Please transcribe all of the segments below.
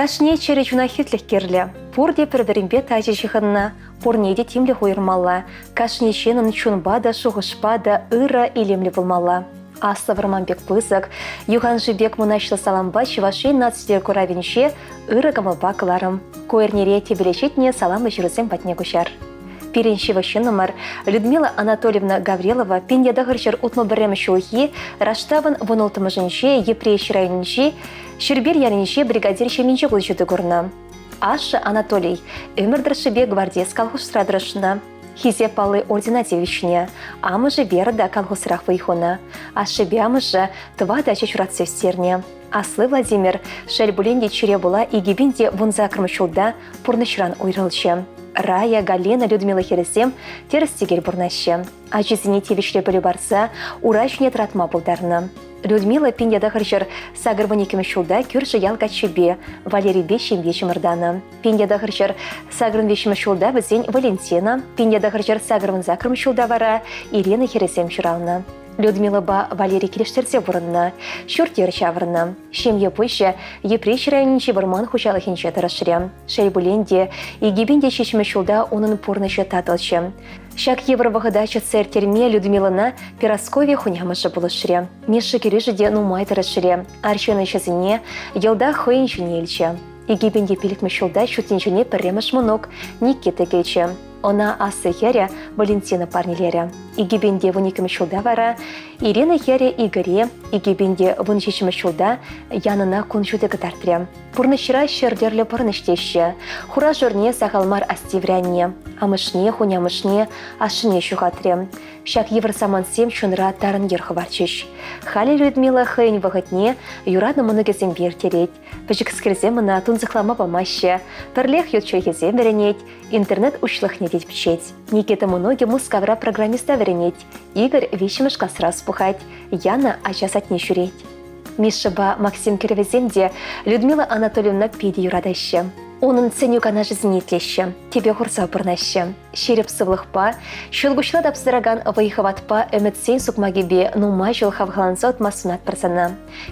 Кашни чӗрӗ чуна хӳтлӗх кирлӗ. Пурте пӗр-пӗринпе тачӑ ҫыхӑннӑ. Пурне те тимлӗх уйӑрмалла. Кашни ҫыннӑн чунпа та, шухӑшпа та ырӑ, илемлӗ пулмалла. Аслӑ вӑрман пек пысӑк, юханшыв пек мӑнаҫлӑ салампа Чӑваш Ен наци куравӗнче ырӑ кӑмӑлпа кӑларӑм. Ку эрнере тӗпеле ҫитнӗ саламлӑ ҫырусем патне куҫар. Пирӗн ҫывӑх ҫыннӑмӑр Людмила Анатольевна Гаврилова 1961 ҫулхи Раштавӑн 16-мӗшӗнче Йӗпреҫ районӗнчи Ҫӗрпел ялӗнче бригадир ҫемйинче кун ҫути курнӑ. Ашшӗ Анатолий ӗмӗр тӑршшӗпе гвардеец колхозра тӑрӑшнӑ. Хисеп палли ордена тивӗҫнӗ. Амӑшӗ Вера та колхозрах вӑй хунӑ. Ашшӗпе амӑшӗ тӑватӑ ача ҫуратса ӳстернӗ. Асли Владимир, шел пулин те, чире пула 2018 ҫулта пурнӑҫран уйрӑлчӗ. Рая, Галина, Людмила хӗрӗсем тӗрӗс-тӗкел пурӑнаҫҫӗ. Ачисене тивӗҫлӗ пӗлӳ парса ура ҫине тӑратма пултарнӑ. Людмила 1982 ҫулта кӳршӗ ял каччипе Валерипе ҫемье чӑмӑртанӑ. 1983 ҫулта вӗсен Валентина, 1988 ҫулта вара Ирина хӗрӗсем ҫуралнӑ. Людмилӑпа Валерий килӗштерсе пурӑннӑ, ҫурт-йӗр ҫавӑрнӑ. Ҫемье пуҫӗ Йӗпреҫ районӗнчи вӑрман хуҫалӑхӗнче тӑрӑшрӗ. Шел пулин те, 2007 ҫулта унӑн пурнӑҫӗ татӑлчӗ. Ҫак йывӑр вӑхӑта чӑтса ирттерме Людмилӑна Перасковья хунямӑшӗ пулӑшрӗ. Миша кӗрӳшӗ те нумай тӑрӑшрӗ. Арҫын ӗҫӗсене йӑлтах хӑйӗн ҫине илчӗ. 2005 ҫулта ҫут тӗнчене пӗрремӗш мӑнук Никита килчӗ. Ӑна аслӑ хӗрӗ Валентина парнелерӗ. 2012 ҫулта вара Ирина хӗрӗ Игоре, 2017 ҫулта Янӑна кун ҫути кӑтартрӗ. Пурнӑҫра ҫӗр тӗрлӗ пӑрнӑҫ теҫҫӗ. Хура-шурне сахал мар астиврӗ анне. Амӑшне, хунямӑшне, ашшӗне ҫухатрӗ. Ҫак йывӑр самантсем чунра тарӑн йӗр хӑварчӗҫ. Халӗ Людмила хӑйӗн вӑхӑтне юратнӑ мӑнукӗсемпе ирттерет. Пӗчӗкскерсем ӑна тунсӑхлама памаҫҫӗ. Пӗрлех ют чӗлхесем вӗренет, интернет уҫлӑхне те тӗпчет. Никита мӑнукӗ Мускавра программиста вӗренет. Игорь виҫҫӗмӗш класра ӑс пухать. Яна ача садне ҫӳрет. Мишӑпа Максим кӗрӗвӗсем те Людмила Анатольевна питӗ юратаҫҫӗ. Унӑн сӗнӳ-канашӗсене итлеҫҫӗ, тӗпе хурса пурӑнаҫҫӗ. Ҫирӗп сывлӑхпа, ҫӑлкуҫла тапса тӑракан вӑй-хӑватпа ӗмӗтсен сукмакӗпе нумай ҫул хавхаланса утма сунатпӑр сана.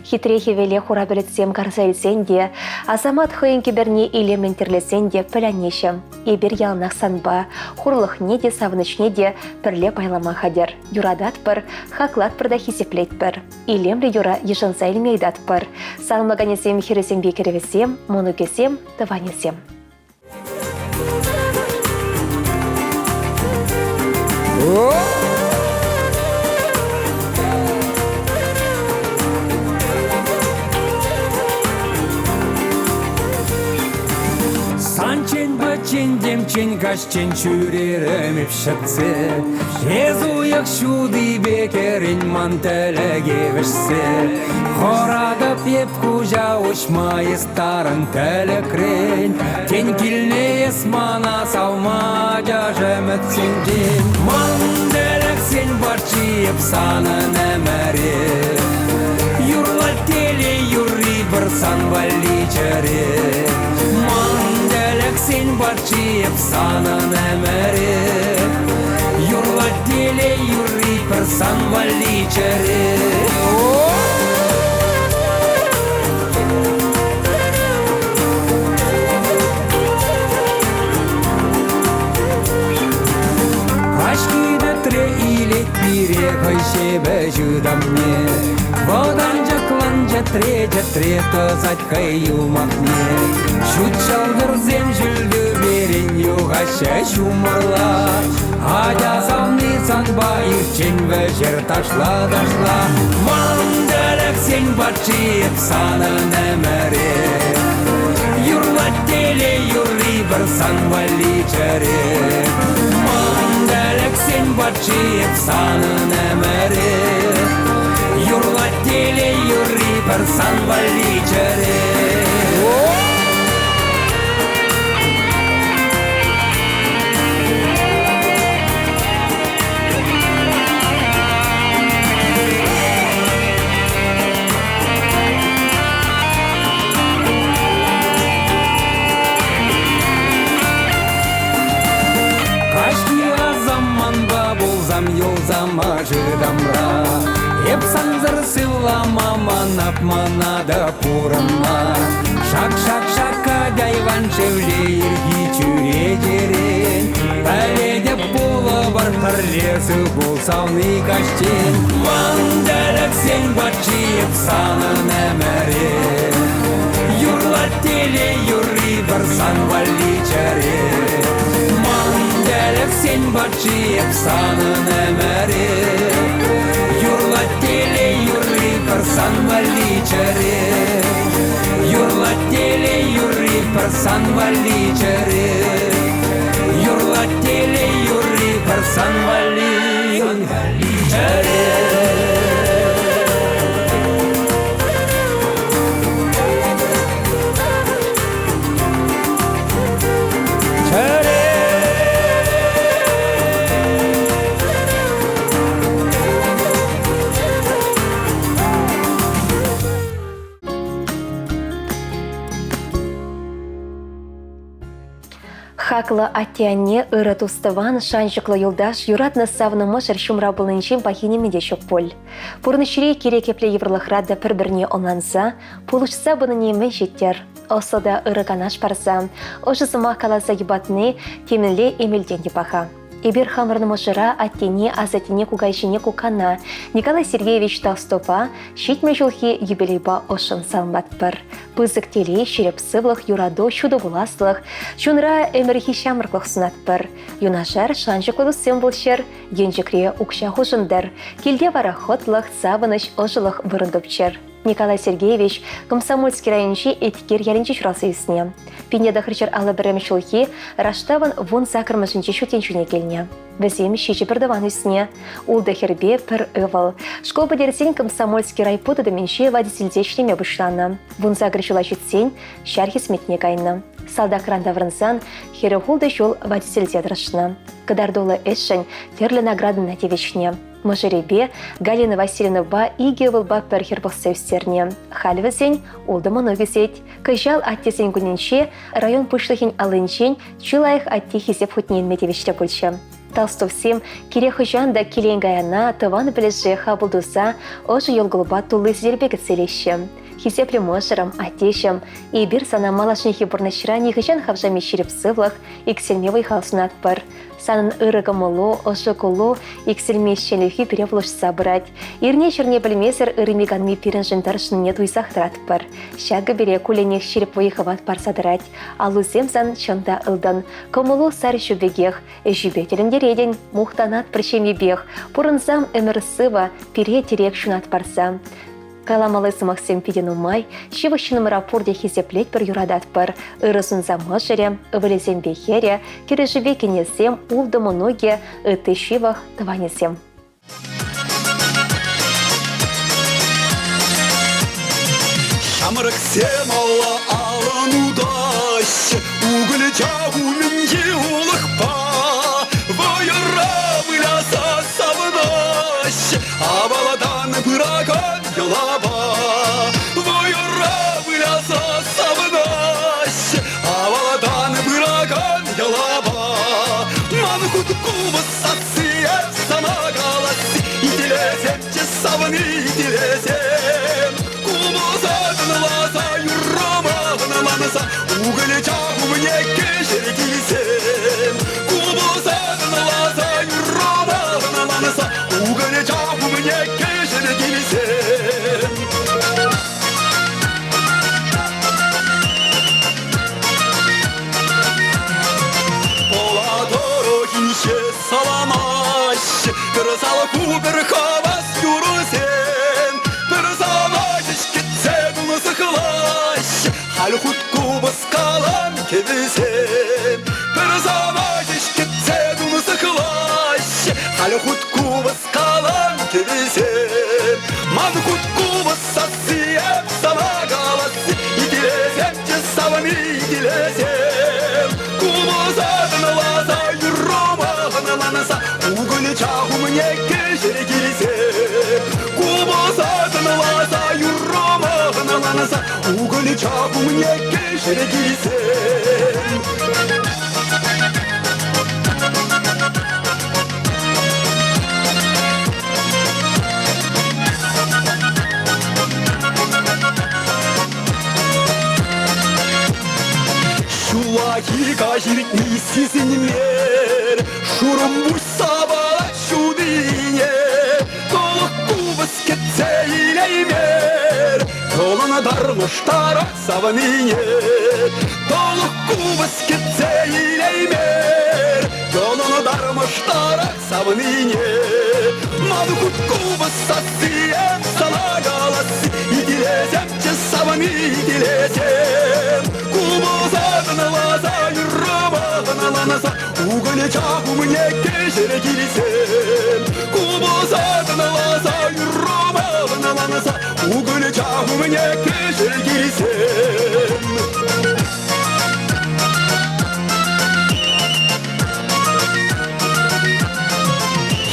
Хитре хӗвеле хура пӗлӗтсем карса илсен те, Асамат хӑйӗн кӗперне илемлӗн тӗрлесен те пӗлӗнеҫҫӗ. Эпир яланах санпа, хурлӑхне те, савӑнӑҫне те пӗрле пайлама хатӗр. Юрататпӑр, хаклатпӑр та хисеплетпӗр. Илемлӗ юра йышӑнса илме ыйтатпӑр. Саламлаканӗсем хӗрӗсемпе кӗрӗвӗсем, мӑнукӗсем, тӑванӗсем. Санчен пӗччен темчен каҫчен ҫӳрерӗм эп ҫӗтсе. Эс уйӑх ҫутипе кӗрен ман тӗлӗке вӗҫсе. Хӑратӑп эп куҫа уҫма эс тарӑн тӗлӗкрен. Тен килне эс мана савма ачаш ӗмӗтсенчен. Ман тӗлӗксен патши эп санӑн ӗмӗре. Юрлать телей юрри пӗр сан валли чӗре. Ман тӗлӗксен патши эп санӑн ӗмӗре. Юрлать телей юрри пӗр сан валли чӗре. Каҫхи тӗтре илет пире хӑй ҫепӗҫ ытамне. Вӑтанчӑклӑн чӗтре-чӗтре тӑсать хӑй юмахне. Ҫут ҫӑлтӑрсем ҫӳл тӳперен юхаҫҫӗ ҫумӑрла. Атя савни санпа ирччен вӗҫер ташла-ташла. Ман тӗлӗксен патши эп санӑн ӗмӗре. Юрлать телей юрри пӗр сан валли чӗре. Ман тӗлӗксен патши эп санӑн ӗмӗре. Юрлать телей юрри пӗр сан валли чӗре. Каҫхи асамманпа пулсам юлсам ашытамра. Эп сансӑр сывлама манап мана та пурӑнма. Шак-шак-шак айван шевле ирхи чӳречерен. Пӗлетӗп пулӑпӑр пӗрле сыв пулсавни каҫчен. Ман тӗлӗксен патши эп санӑн ӗмӗре. Юрлать телей юрри пӗр сан валли чӗре. Ман тӗлӗксен патши эп санӑн ӗмӗре. Юрлать телей юрри пӗр сан валли чӗре. Юрлать телей юрри пӗр сан валли чӗре. Юрлать телей юрри пӗр сан валли чӗре. Чӗре. Хаклӑ атте-анне, ырӑ тус-тӑван, шанчӑклӑ юлташ, юратнӑ савнӑ мӑшӑр ҫумра пулнинчен пахи нимӗн те ҫук пуль. Пурнӑҫри кирек епле йывӑрлӑхра та пӗр-пӗрне ӑнланса, пулӑшса пынине мӗн ҫиттӗр? Ӑслӑ та ырӑ канаш парса, ӑшӑ сӑмах каласа йӑпатни темӗнле эмелтен те паха. Эпир хамӑрӑн мӑшӑра, аттене, асаттене, кукаҫине, куккана Николай Сергеевич Толстова 70 ҫулхи юбилейпа ӑшшӑн саламлатпӑр. Пысӑк телей, ҫирӗп сывлӑх, юрату, ҫутӑ пуласлӑх, чунра ӗмӗрхи ҫамрӑклӑх сунатпӑр. Юнашар шанчӑклӑ туссем пулччӑр, енчӗкре укҫа хушӑнтӑр. Килте вара хӑтлӑх, савӑнӑҫ, ӑшӑлӑх вырӑн тупчӑр. Николай Сергеевич Комсомольски районӗнчи Эткер ялӗнче ҫуралса ӳснӗ. 1951 ҫулхи Раштавӑн 18-мӗшӗнче ҫут тӗнчене килнӗ. Вӗсем ҫичӗ пӗртӑван ӳснӗ. Ултӑ хӗрпе пӗр ывӑл. Шкул пӗтерсен Комсомольски райпо тытӑмӗнче водительте ӗҫлеме пуҫланӑ. 18 ҫула ҫитсен ҫар хӗсметне кайнӑ. Салтакран таврӑнсан 46 ҫул водительте тӑрӑшнӑ. Кӑтартуллӑ ӗҫшӗн тӗрлӗ наградӑна тивӗҫнӗ. Мӑшӑрӗпе Галина Васильевнӑпа икӗ ывӑлпа пӗр хӗр пӑхса ӳстернӗ. Халь вӗсен ултӑ мӑнук ӳсет. Кӑҫал аттесен кунӗнче район пуҫлӑхӗн аллинчен чи лайӑх атте хисеп хутне илме тивӗҫлӗ пулчӗ. Толстовсем кирек хӑҫан та килен-каяна тӑван-пӗлӗше хапӑл туса ӑшӑ йӑлкӑлпа тулли сӗтелпе кӗтсе илеҫҫӗ. Хисеплӗ мӑшӑрӑм, аттеҫӗм, эпир сана малашнехи пурнӑҫра нихӑҫан хавшами ҫирӗп сывлӑх, иксӗлми вӑй-хал сунатпӑр. Санӑн ырӑ кӑмӑлу, ӑшӑ куллу иксӗлми ӗҫченлӗхӳ пире пулӑшса пырать. Ирне-ҫӗрне пӗлмесӗр ырми-канми пирӗншӗн тӑрӑшнине туйсах тӑратпӑр. Ҫакӑ пире кулленех ҫирӗп вӑй-хӑват парса тӑрать. Аллусем сан чӑн та ылтӑн. Кӑмӑлу сар ҫу пекех. Ӗҫӳпе тӗлӗнтеретӗн, мухтанатпӑр ҫемйипех. Пурӑнсам ӗмӗр сывӑ, пире тӗрек ҫунат парса. Каламалли сӑмахсем питӗ нумай, ҫывӑх ҫыннӑмӑра пурте хисеплетпӗр, юрататпӑр. Ырӑ сунса мӑшӑрӗ, ывӑлӗсемпе хӗрӗ, кӗрешӳпе кинӗсем, ултӑ мӑнукӗ, ытти ҫывӑх тӑванӗсем. Ҫамрӑксем алла алӑн утаҫҫӗ, укӑлча умӗнчи улӑхпа вӑйӑра выляса савӑнаҫҫӗ. Авалатан пыракан йӑлапа вӑйӑра выляса савӑнаҫҫӗ. Авалатан пыракан йӑлапа ман хут купӑс сасси эп сана каласси итлесемччӗ савни итлесем. Купӑса тӑнласа юррӑма хӑнӑланса укӑлча умне кӗҫӗр килсем. Купӑса тӑнласа юррӑма хӑнӑланса укӑлча умне кӗҫӗр килсем. Пола тӑрӑхӗнче саламаҫҫӗ, пӗр салху, пӗр хавас юрӑсем. Пӗр саваҫӗҫ кӗтсе тунсӑхлаҫҫӗ, халь хут купӑс калан кӗвӗсем. Пӗр саваҫӗҫ кӗтсе тунсӑхлаҫҫӗ, халь хут купӑс калан кӗвӗсем. Ман хут купӑс сасси эп сана каласси, итлесемччӗ савни итлесем. Купӑса тӑнласа юррӑма хӑналанса укӑлча умне кӗҫӗр килсем. Купӑса тӑнласа юррӑма хӑналанса укӑлча умне кӗҫӗр килсем. Каҫ иртни сисӗнмер, шурӑмпуҫ сапалать ҫутине. Тӑлӑх купӑс кӗтсе илеймер, тӑлӑнтармӑш тарах савнине. Тӑлӑх купӑс кӗтсе илеймер, тӑлӑнтармӑш тарах савнине. Ман хут купӑс сассием сана каласси, итлесемччӗ савни, итлесем. Купӑса тӑнласа, юррӑма тӑнланса, угольча умне кӗҫӗр килсем. Купӑса тӑнласа, юррӑма тӑнланса, угольча умне кӗҫӗр килсем.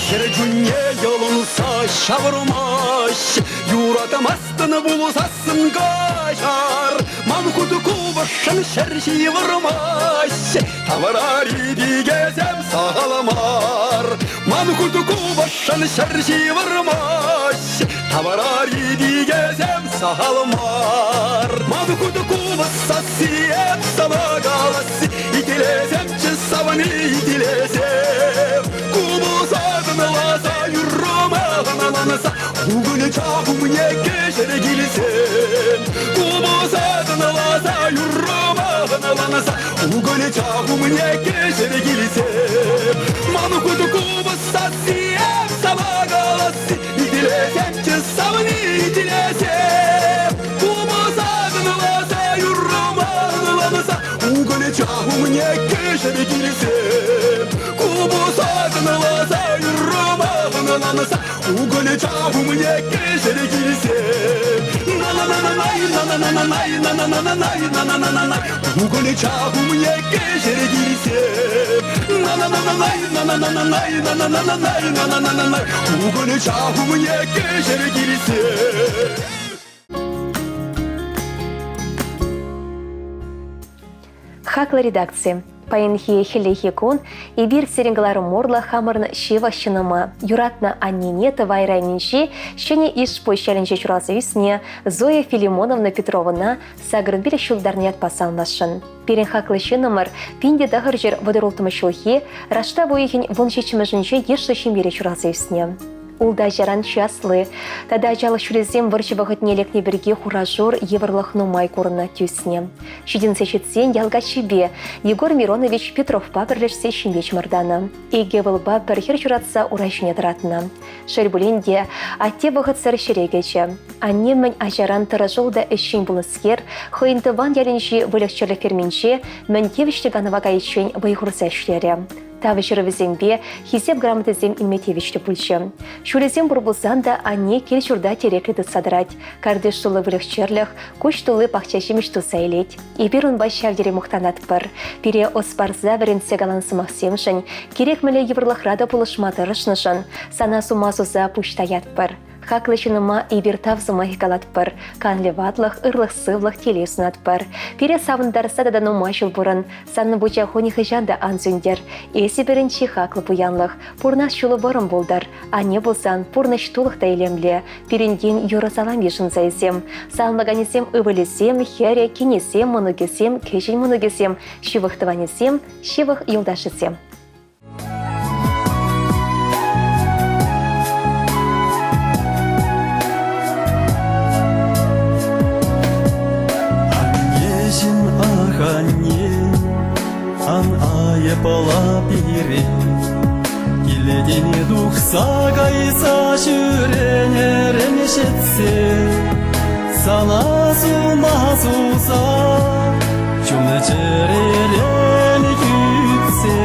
Хӗр чунне йӑлӑнса ҫавӑрмасть, юратмастӑн пулсассӑн каҫар. Ман хут купӑсшӑн ҫӗр ҫывӑрмасть, таврари пикесем сахал мар. Ман хут купӑсшӑн ҫӗр ҫывӑрмасть, таврари пикесем сахал мар. Ман хут купӑс сасси эп сана каласси, итлесемччӗ савни, итлесем. Купӑса тӑнласа юррӑма хӑналанса, Угольча умне кӗҫӗр килсем. Купӑса тӑнласа юррӑма хӑналанса, Угольча умне кӗҫӗр килсем. Ман хут купӑс сасси эп сана каласси, Итлесемччӗ савни, итлесем. Купӑса тӑнласа юррӑма хӑналанса, Угольча умне кӗҫӗр килсем. Купӑса тӑнласа юррӑма хӑналанса, Угольча умне кӗҫӗр килсем. На-на-на-на-най, на-на-на-на-най, на-на-на-на-най, на-на-на-на-най. Угольча умне кӗҫӗр килсем. На-на-на-на-най, на-на-на-на-най, на-на-на-на-най, на-на-на-на-най. Угольча умне кӗҫӗр килсем. Хаклӑ редакци, паянхи хӗллехи кун эпир сирӗн кӑларӑм урлӑ хамӑрӑн ҫывӑх ҫыннӑма, юратнӑ аннене Тӑвай районӗнчи Ҫӗнӗ Ишпуҫ ялӗнче ҫуралса ӳснӗ Зоя Филимоновна Петровӑна 85 ҫултарни ятпа саламласшӑн. Пирӗн хаклӑ ҫыннӑмӑр 1936 ҫулхи раштав уйӑхӗн 17-мӗшӗнче йышлӑ ҫемьере ҫуралса ӳснӗ. Ултӑ ачаран часли тата ачалӑх ҫулӗсем вӑрҫӑ вӑхӑтне лекнӗ пирки хура-шур йывӑрлӑх нумай курнӑ, тӳснӗ. Ҫитӗнсе ҫитсен ял каччипе Егор Миронович Петровпа пӗрлешсе ҫемье чӑмӑртанӑ. Икӗ ывӑлпа пӗр хӗр ҫуратса ура ҫине тӑратнӑ. Шел пулин те, атте вӑхӑтсӑр ҫӗре кӗчӗ. Анне мӗн ачаран тӑрӑшуллӑ та ӗҫчен пулнӑскер, хӑйӗн тӑван ялӗнчи выльӑх-чӗрлӗх ферминче мӗн тивӗҫлӗ канӑва кайиччен вӑй хурса ӗҫлерӗ. Тав ҫырӑвӗсемпе Хисеп грамотисем илме тивӗҫлӗ пулчӗ. Ҫулӗсем пур пулсан та анне кил-ҫурта тӗреклӗ тытса тӑрать. Картиш тулли выльӑх-чӗрлӗх, куҫ тулли пахча ҫимӗҫ туса илет. Эпир унпа ҫав тери мухтанатпӑр. Пире ӑс парса вӗрентсе каланӑ сӑмахсемшӗн, кирек мӗнле йывӑрлӑхра та пулӑшма тӑрӑшнӑшӑн сана сума суса пуҫ таятпӑр. Хаклӑ ҫыннӑма эпир тав сӑмахӗ калатпӑр, канлӗ ватлӑх, ырлӑх-сывлӑх, телей сунатпӑр. Пире савӑнтарса тата нумай ҫул пурӑн. Санӑн вучаху нихӑҫан та ан сӳнтер. Эсӗ пирӗн чи хаклӑ пуянлӑх. Пурнас ҫулу вӑрӑм пултӑр. Анне пулсан пурнӑҫ тулӑх та илемлӗ. Пирӗнтен юрӑ-салам йышӑнса илсем. Саламлаканӗсем ывӑлӗсем, хӗрӗ, кинӗсем, мӑнукӗсем, кӗҫӗн мӑнукӗсем, ҫывӑх тӑванӗсем, ҫывӑх юлташӗсем. Аннеҫӗм, ах, анне, ан айӑпла пире. Килтен тухса кайса ҫӳренӗрен ҫитсе сана сума суса чун-чӗререн кӳтсе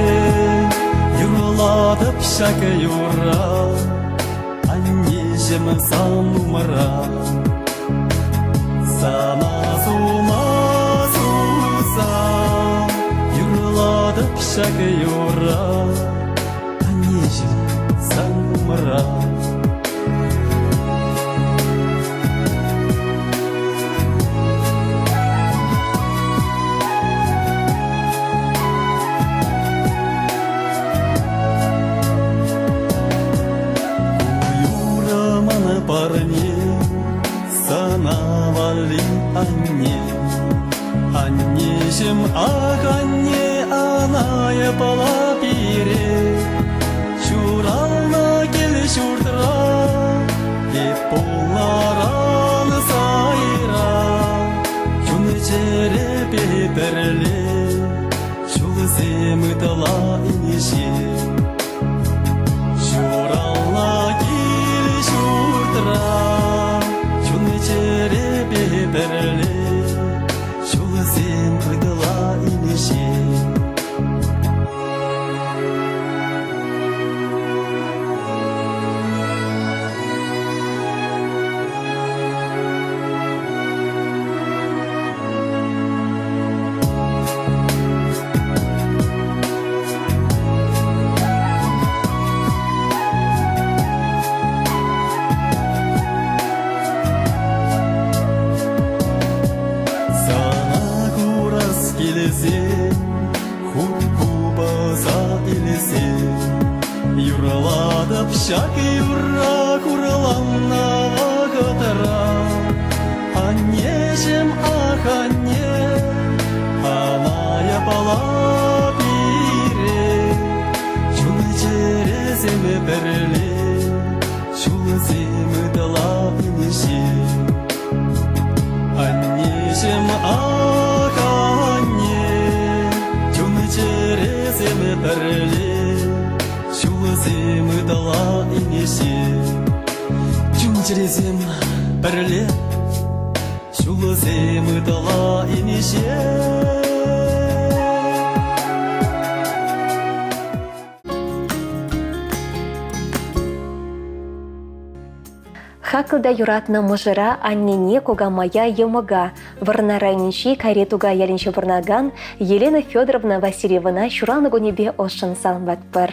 юрлатӑп ҫак юрра, аннеҫӗм, сан умра. Сана сума суса юрлатӑп ҫак юрра, аннеҫӗм, сан умра. Юрӑ ман парне сана валли, анне. Аннеҫӗм, ах, анне, япала пире. Ҫуралнӑ кил-ҫуртра эп пулнӑран сайра. Чун-чӗрепе пӗрле ҫулсем ытла инҫе. Ҫуралнӑ кил-ҫуртра чун-чӗрепе пӗрле ҫулсем ытла инҫе. Сана курас килсен, хут купӑса илсен, юрлатӑп ҫак юрра хурланнӑ вӑхӑтра. Аннеҫӗм, ах, анне, ана япала пире, чун-чӗресем пӗрле, ҫулсем ытла инҫе. Аннеҫӗм, ах, анне, чун-чӗресем пӗрле, ҫулсем ытла инҫе. Чун-чӗресем пӗрле, ҫулсем ытла инҫе. Хаклӑ та юратнӑ мӑшӑра аннене, кукамая, йӑмӑка Вӑрнар районӗнчи Кайри Тукай ялӗнче пурӑнакан Елена Федоровна Васильевӑна ҫуралнӑ кунӗпе ӑшшӑн саламлатпӑр.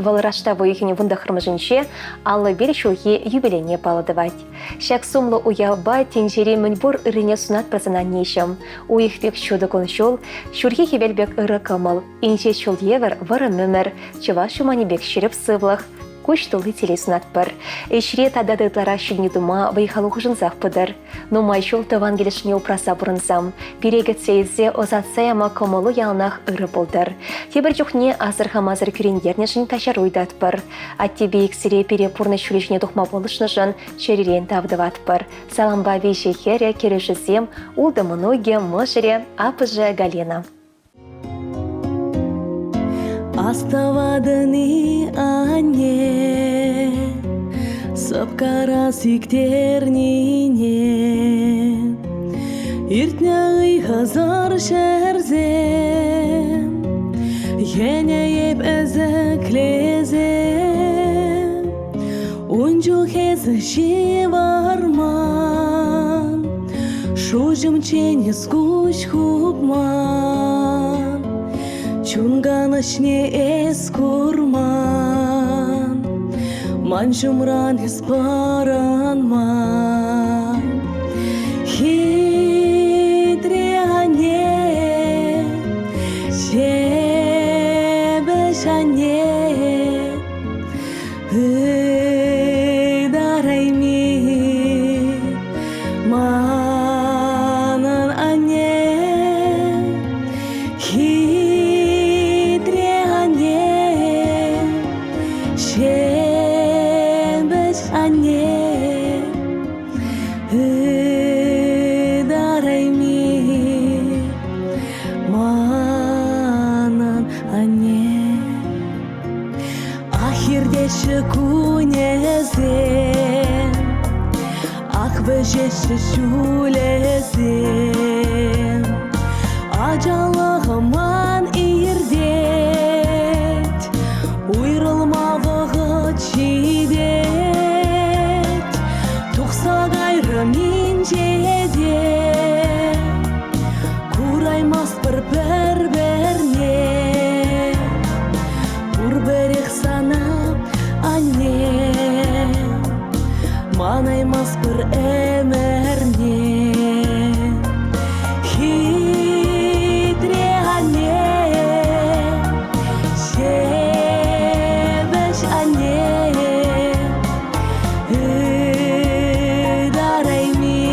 Вӑл раштав уйӑхӗн вунтӑххӑрмӗшӗнче 51 ҫулхи юбилейне паллӑ тӑвать. Ҫак сумлӑ уявпа тӗнчери мӗнпур ыррине сунатпӑр сана аннеҫӗм. Уйӑх пек ҫутӑ кун-ҫул, ҫурхи хӗвел пек ырӑ кӑмӑл, инҫе ҫул евӗр вӑрӑм ӗмӗр, чӑваш юманӗ пек ҫирӗп сывлӑх, куҫ тулли телей сунатпӑр. Ӗҫре тата та ытларах ҫитӗнӳ тума вӑй-хал хушӑнсах пытӑр. Нумай ҫул тӑван килӗшне упраса пурӑнсам, пире кӗтсе илсе ӑсатса яма кӑмӑлу яланах ырӑ пултӑр. Тепӗр чухне асӑрхамасӑр кӳрентернӗшӗн каҫару ыйтатпӑр. Аттепе иксӗре пире пурнӑҫ ҫулӗ ҫине тухма пулӑшнӑшӑн чӗререн тав тӑватпӑр. Салампа виҫӗ хӗрӗ, кӗрӳшӗсем, ултӑ мӑнукӗ, мӑшӑрӗ, аппӑшӗ Галина. Астӑватӑн-и, анне, сӑпкара сиктернине? Иртнӗ ыйхӑсӑр ҫӗрсем, йӗнӗ эп ӗсӗклесе. Ун чух эсӗ ҫывӑрман, Шуҫӑмччен эс куҫ хупман, Чун канӑҫне эс курман, Ман ҫумран эс пӑрӑнман. Хитре анне, ҫепӗҫ анне, Ытарайми манӑн анне, хитре анне, ҫепӗҫ анне, ытарайми манӑн анне. Ах, иртеҫҫӗ кунӗсем, ах, вӗҫеҫҫӗ ҫулӗсем. Ачалӑхӑм ман иртет, уйрӑлма вӑхӑт ҫитет. Тухса кайрӑм инҫете, кураймастпӑр пӗр-пӗрне. Пурпӗрех сана, анне, манаймастпӑр ӗмӗрне. Хитре анне, ҫепӗҫ анне, ытарайми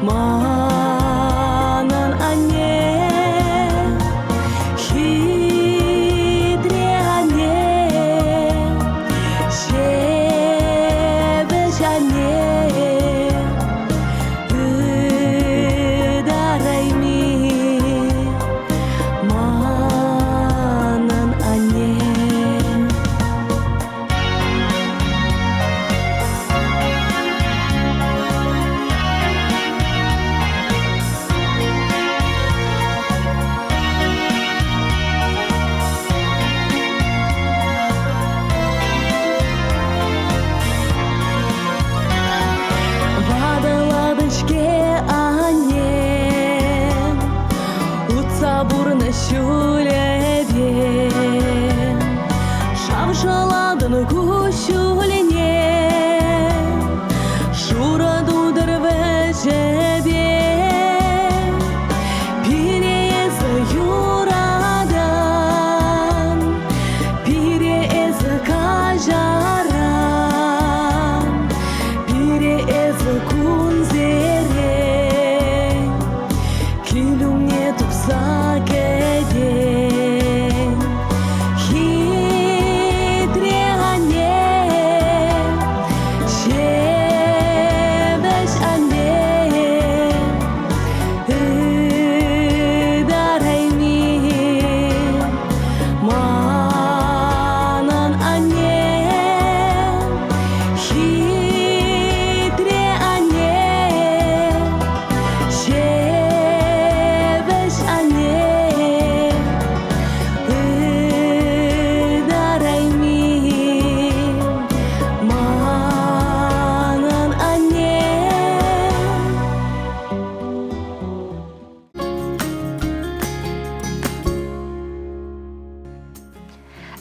манӑн анне.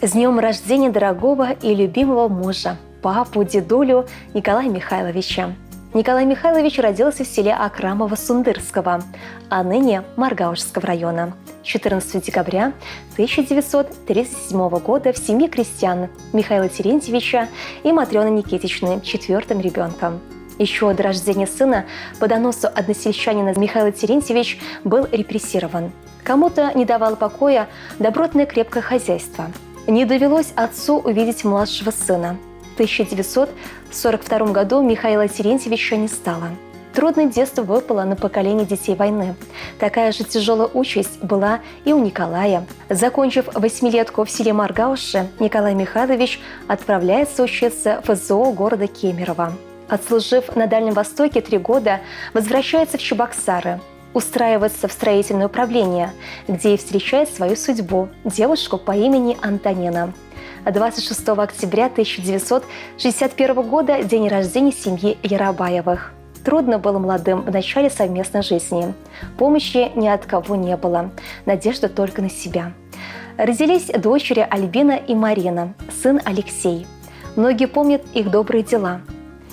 С днем рождения дорогого и любимого мужа, папу, дедулю Николая Михайловича. Николай Михайлович родился в селе Акрамово-Сундырского, а ныне Моргаушского района. 14 декабря 1937 года в семье крестьян Михаила Терентьевича и Матрены Никитичны четвертым ребенком. Еще до рождения сына по доносу односельчанина Михаил Терентьевич был репрессирован. Кому-то не давало покоя добротное крепкое хозяйство. Не довелось отцу увидеть младшего сына. В 1942 году Михаила Терентьевича не стало. Трудное детство выпало на поколение детей войны. Такая же тяжелая участь была и у Николая. Закончив восьмилетку в селе Маргауше, Николай Михайлович отправляется учиться в ФЗО города Кемерово. Отслужив на Дальнем Востоке 3 года, возвращается в Чебоксары, устраивается в строительное управление, где и встречает свою судьбу – девушку по имени Антонина. 26 октября 1961 года – день рождения семьи Ярабаевых. Трудно было молодым в начале совместной жизни. Помощи ни от кого не было. Надежда только на себя. Родились дочери Альбина и Марина, сын Алексей. Многие помнят их добрые дела.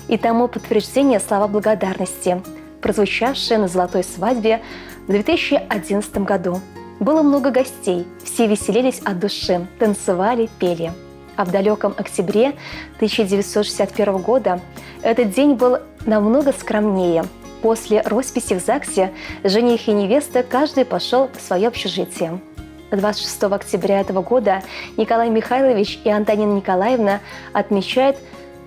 И тому подтверждение слова благодарности, прозвучавшие на золотой свадьбе в 2011 году. Было много гостей, все веселились от души, танцевали, пели. А в далеком октябре 1961 года этот день был намного скромнее. После росписи в ЗАГСе жених и невеста каждый пошел в свое общежитие. 26 октября этого года Николай Михайлович и Антонина Николаевна отмечают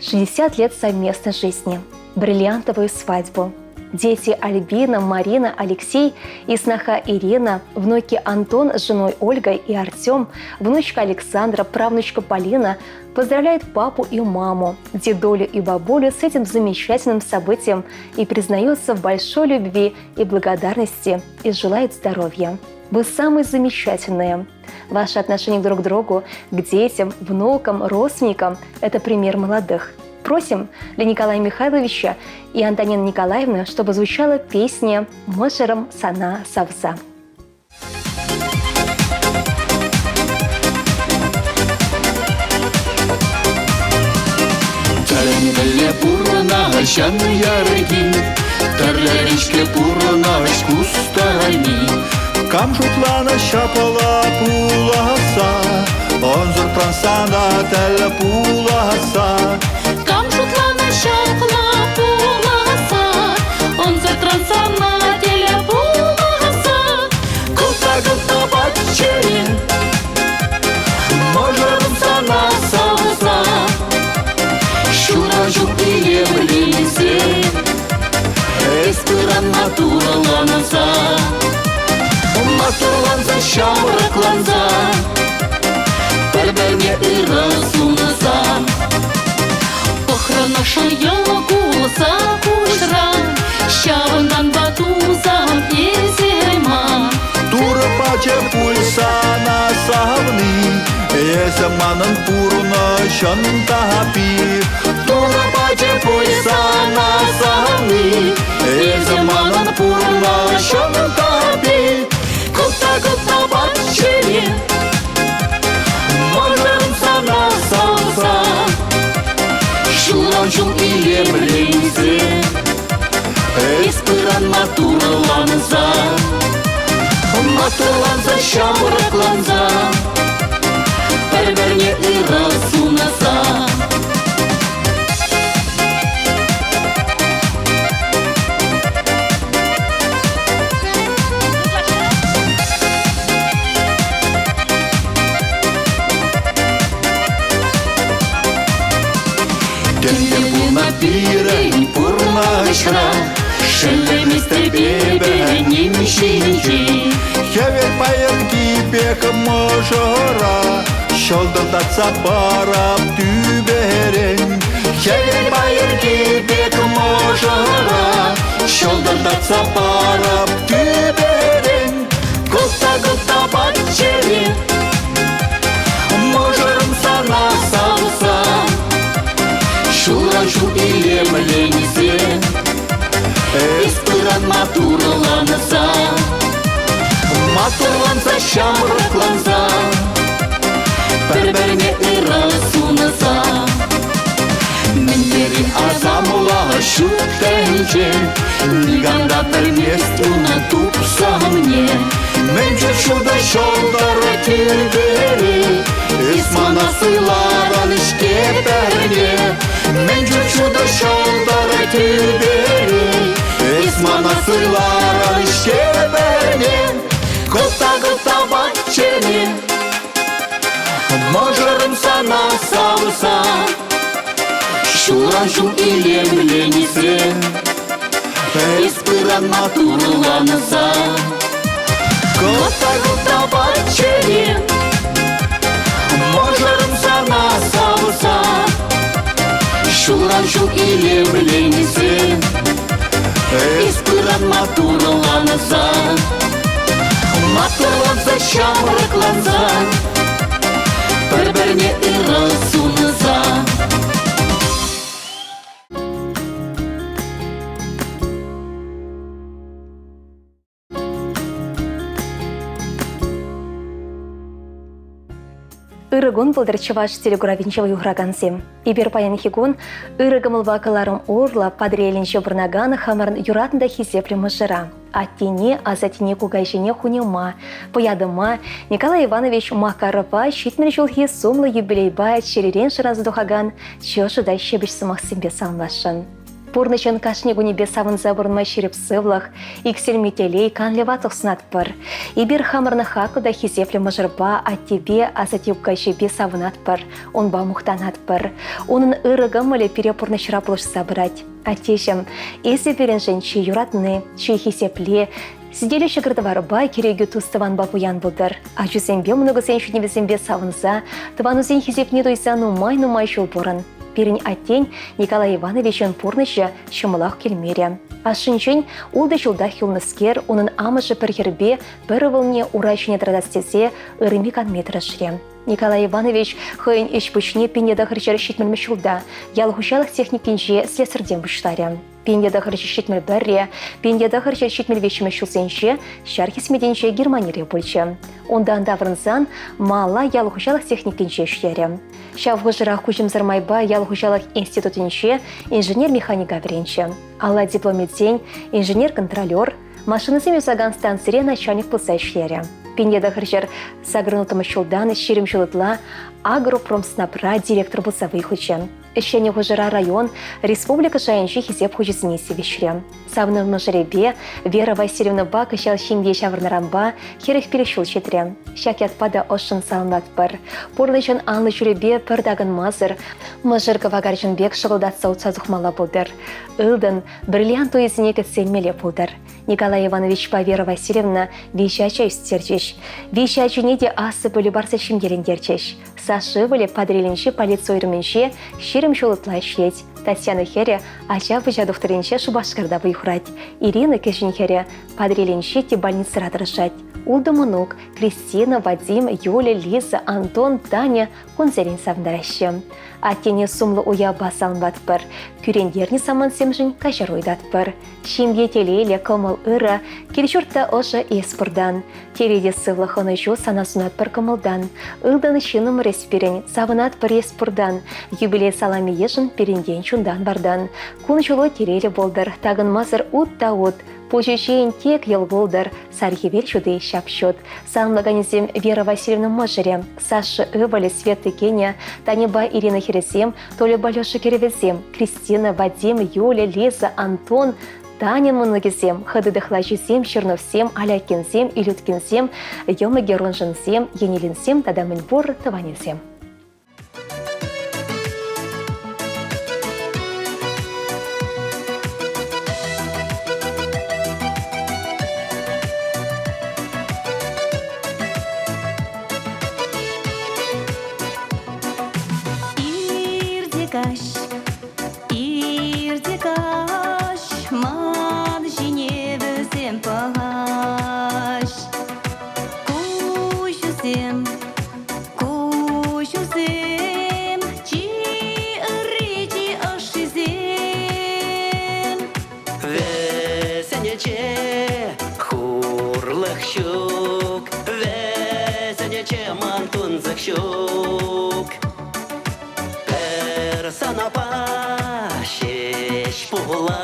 60 лет совместной жизни, бриллиантовую свадьбу. Дети Альбина, Марина, Алексей и сноха Ирина, внуки Антон с женой Ольгой и Артем, внучка Александра, правнучка Полина поздравляют папу и маму, дедулю и бабулю с этим замечательным событием и признаются в большой любви и благодарности и желают здоровья. Вы самые замечательные. Ваше отношение друг к другу, к детям, внукам, родственникам – это пример молодых. Просим для Николая Михайловича и Антонины Николаевны, чтобы звучала песня «Мӑшӑрӑм сана савса». Тӗлӗнмелле пурӑнаҫҫӗ ярки, Тӗрлӗрен-ҫке пурӑнаҫ кустарайми. Кам шутланӑ ҫапла пуласса, Ӑнсӑртран сана тӗл пуласса. Кам шутланӑ ҫапла пуласса, Ӑнсӑртран сана тӗл пуласса. Кӑлта-кӑлта чӗре, Мӑшӑрӑм сана савса, Ҫуран ҫул илемленсе, Эс пыран матурланса, Матурланса, ҫамрӑкланса, Пӗр-пӗрне ырӑ сунса. Пӑхрӑн йӑл кулса куҫран, Ҫавӑнтанпа тусӑм эсӗ ман. Турӑ пачӗ пуль сана савни, Эсӗ манӑн пурнӑҫӑн таппи. Турӑ пачӗ пуль сана савни, Эсӗ манӑн пурнӑҫӑн таппи. Кӑлта-кӑлта чӗре, Мӑшӑрӑм сана савса, Ҫулран ҫул илемленсе, Эс пыран матурланса, Матурланса, ҫамрӑкланса, Пӗр-пӗрне ырӑ сунса. Тӗнче пулнӑ пирӗн пурнӑҫра, Шеллеместӗп эпӗ ним ҫинчен. Хӗвел пайӑрки пек мӑшӑра, Ҫӑлтӑртатса парап тӳперен. Хӗвел пайӑрки пек мӑшӑра, Ҫӑлтӑртатса парап тӳперен. Кӑлта-кӑлта чӗре, Мӑшӑрӑм сана савса, Ҫулран ҫул илемленсе, Эс пыран матурланса, Матурланса, ҫамрӑкланса, Пӗр-пӗрне ырӑ сунса. Мӗн тери асамлӑ ҫут тӗнче, Никам та пӗлмест унӑн тупсӑмне. Мӗн чуль ҫутӑ ҫӑлтӑр тӳпере, Эс мана суйларӑн-ҫке пӗрне. Мӗн чуль ҫутӑ ҫӑлтӑр тӳпере, Эс мана суйларӑн-ҫке пӗрне. Кӑлта-кӑлта ват чӗре, Мӑшӑрӑм сана савса, Ҫулран ҫул илемленсе, Эс пыран матурланса. Кӑлта-кӑлта ват чӗре, Мӑшӑрӑм сана савса, Ҫулран ҫул илемленсе, Эс пыран матурланса. Матурланса, ҫамрӑкланса, Пӗр-пӗрне ырӑ сунса. Ырӑ кун пултӑр чӑваш телекуравӗнче вӑй хуракансем. Эпир паянхи кун ырӑ кӑмӑлпа кӑларӑм урлӑ Патӑрьелӗнче пурӑнакан хамӑрӑн юратнӑ та хисеплӗ мӑшӑра, аттене, асаттене, кукаҫине, хуньӑма, пӑятӑма Николай Иванович Макарова 70 ҫулхи сумлӑ юбилейпа чӗререн шыраса тухакан чӑшӑ та ҫепӗҫ сӑмахсемпе саламласшӑн. Пурнӑҫӑн кашни кунӗпе савӑнса пурӑнма ҫирӗп сывлӑх, иксӗлми телей, канлӗ ватлӑх сунатпӑр. Эпир хамӑрӑн хаклӑ та хисеплӗ мӑшӑрпа, аттепе, асатте-кукаҫипе савӑнатпӑр, унпа мухтанатпӑр. Унӑн ырӑ кӑмӑлӗ пире пурнӑҫра пулӑшса пырать. Аттеҫӗм, эсӗ пирӗншӗн чи юратни, чи хисепли, сӗтелӗ ҫӑкӑр-тӑварпа, кӗрекӳ тус-тӑванпа пуян пултӑр. Ачусемпе мӑнукусен ҫитӗнӗвӗсемпе савӑнса, тӑванусен хисепне туйса нумай-нумай ҫул пурӑн. Пирӗн аттен Николай Ивановичӑн пурнӑҫӗ ҫӑмӑлах килмерӗ. Ашшӗнчен ултӑ ҫултах юлнӑскер, унӑн амӑшӗ пӗр хӗрпе пӗр ывӑлне ура ҫине тӑратас тесе ырми-канми тӑрӑшрӗ. Николай Иванович хӑйӗн ӗҫ-пуҫне 1970 ҫулта ял хуҫалӑх техникинче слесарьтен пуҫларӗ. 1971-ре, 1973 ҫулсенче ҫар хӗсметӗнче Германире пулчӗ. Унтан таврӑнсан Мала ял хуҫалӑх техникинче ӗҫлерӗ. Ҫав хушӑрах куҫӑмсӑр майпа ял хуҫалӑх институтӗнче инженер-механика вӗренчӗ. Алла диплом илсен инженер-контролер, машинӑсем юсакан станцире начальник пулса ӗҫлерӗ. 1986 ҫултан 20 ҫул ытла агропромснабра директор пулса вӑй хучӗ. Ӗҫленӗ хушӑра район, республика шайӗнчи хисеп хучӗсене тивӗҫрӗ. Савнӑ мӑшӑрӗпе Вера Васильевнӑпа кӑҫал ҫемье ҫавӑрнӑранпа 45 ҫул ҫитрӗ. Ҫак ятпа та ӑшшӑн саламлатпӑр. Пурнӑҫӑн анлӑ ҫулӗпе пӗр такӑнмасӑр мӑшӑр кӑвакарчӑн пек шӑкӑлтатса утса тухмалла пултӑр. Ылтӑн, бриллиант туйӗсене кӗтсе илмелле пултӑр. Николай Ивановичпа Вера Васильевна виҫӗ ача ӳстерчӗҫ. Виҫӗ ачине те аслӑ пӗлӳ парса ҫемьелентерчӗҫ. Саша ывӑлӗ Патӑрьелӗнчи полици уйрӑмӗнче 20 ҫул ытла ӗҫлет. Татьяна хӗрӗ ача-пӑча тухтӑрӗнче Шупашкарта вӑй хурать. Ирина кӗҫӗн хӗрӗ Патӑрьелӗнчи тӗп больницӑра тӑрӑшать. Ултӑ мӑнук Кристина, Вадим, Юля, Лиза, Антон, Таня кунсерен савӑнтараҫҫӗ. Аттене сумлӑ уявпа саламлатпӑр, кӳрентернӗ самантсемшӗн каҫару ыйтатпӑр. Ҫемье телейлӗ, кӑмӑл ырӑ, кил-ҫурт та ӑшӑ эс пуртан. Телей те сывлӑх ӑнӑҫу сана сунатпӑр кӑмӑлтан. Ылтӑн ҫыннӑмӑр эс пирӗн, савӑнатпӑр эс пуртан. Юбилей саламӗ-йышӑн пирӗнтен чунтан-вартан. Кун-ҫулу телейлӗ пултӑр, такӑнмасӑр ут та ут. Пуҫӗ ҫийӗн тек йӑл пултӑр, сар хӗвел ҫути ҫап-ҫут. Саламлаканӗсем Вера Васильевна мӑшӑрӗ, Саша ывӑлӗ Света кинӗ, Таньӑпа Ирина хӗрӗсем, Тольӑпа Леша кӗрӗвӗсем, Кристина, Вадим, Юля, Лиза, Антон, Таня мӑнукӗсем, хытӑ-тӑхлачисем, Черновсем, Алякинсем, Илюткинсем, йӑмӑкӗ Роншинсем, Енилинсем тата мӗнпур тӑванӗсем. Ирте каҫ, ирте каҫ, ман ҫине вӗсем пӑхаҫ. Куҫусем, куҫусем. санапа ҫеҫ пула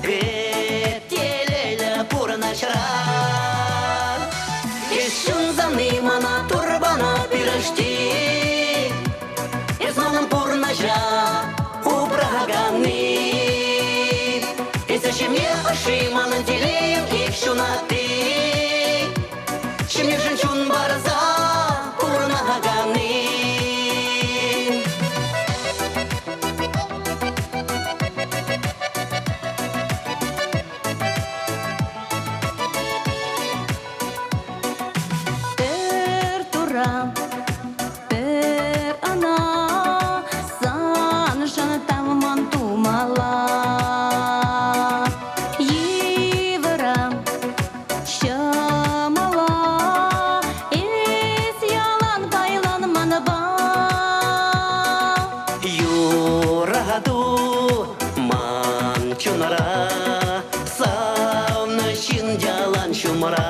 Эп телейлӗ пурӑнӑҫра. Эс ҫунсани мана турбана пирӗшти. Эс манӑн пурнӑҫа упраканни. Эсӗ ҫемье ӑшши манӑн телейӗм ик ҫунатти. Ҫемьешӗн чун парса пурӑнаканни. Пӗр тура, пӗр ӑна саншӑн тавман тумалла. Йывӑра, ҫӑмӑла эс ялан пайлан манпа. Юрату ман чунра, савнӑ ҫын ялан ҫумра.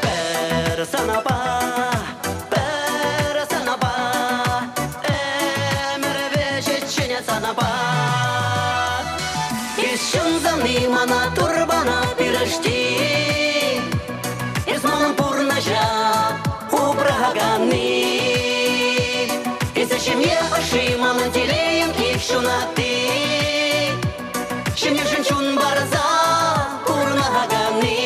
Пӗр санапа, пӗр санапа, ӗмӗр вӗҫӗччен санапа. Эс ҫунсани мана турбана пирӗшти. Эс манӑн пурнӑҫа упраканни. Эсӗ ҫемье ӑшши манӑн телейӗм ик ҫунатти. Ҫемьешӗн чун парса пурӑнаканни.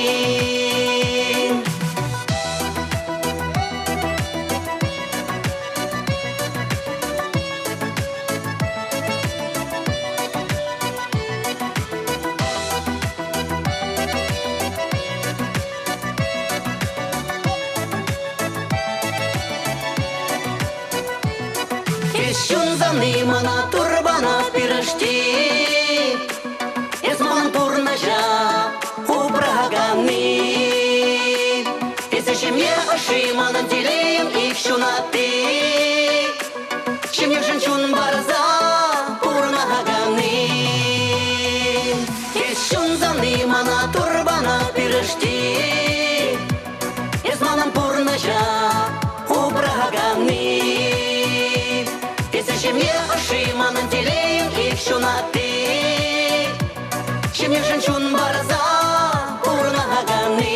Эс ҫунсани мана турбана пирӗшти. Эс манӑн пурнӑҫа упраканни. Эсӗ ҫемье ӑшши манӑн телейӗм ик ҫунатти. Ҫемьешӗн чун парса пурӑнаканни. Эс ҫунсани мана турбана пирӗшти. Эс манӑн пурнӑҫа упраканни. Эсӗ ҫемье ӑшши манӑн телейӗм ик ҫунатти. Ҫемьешӗн чун парса пурӑнаканни.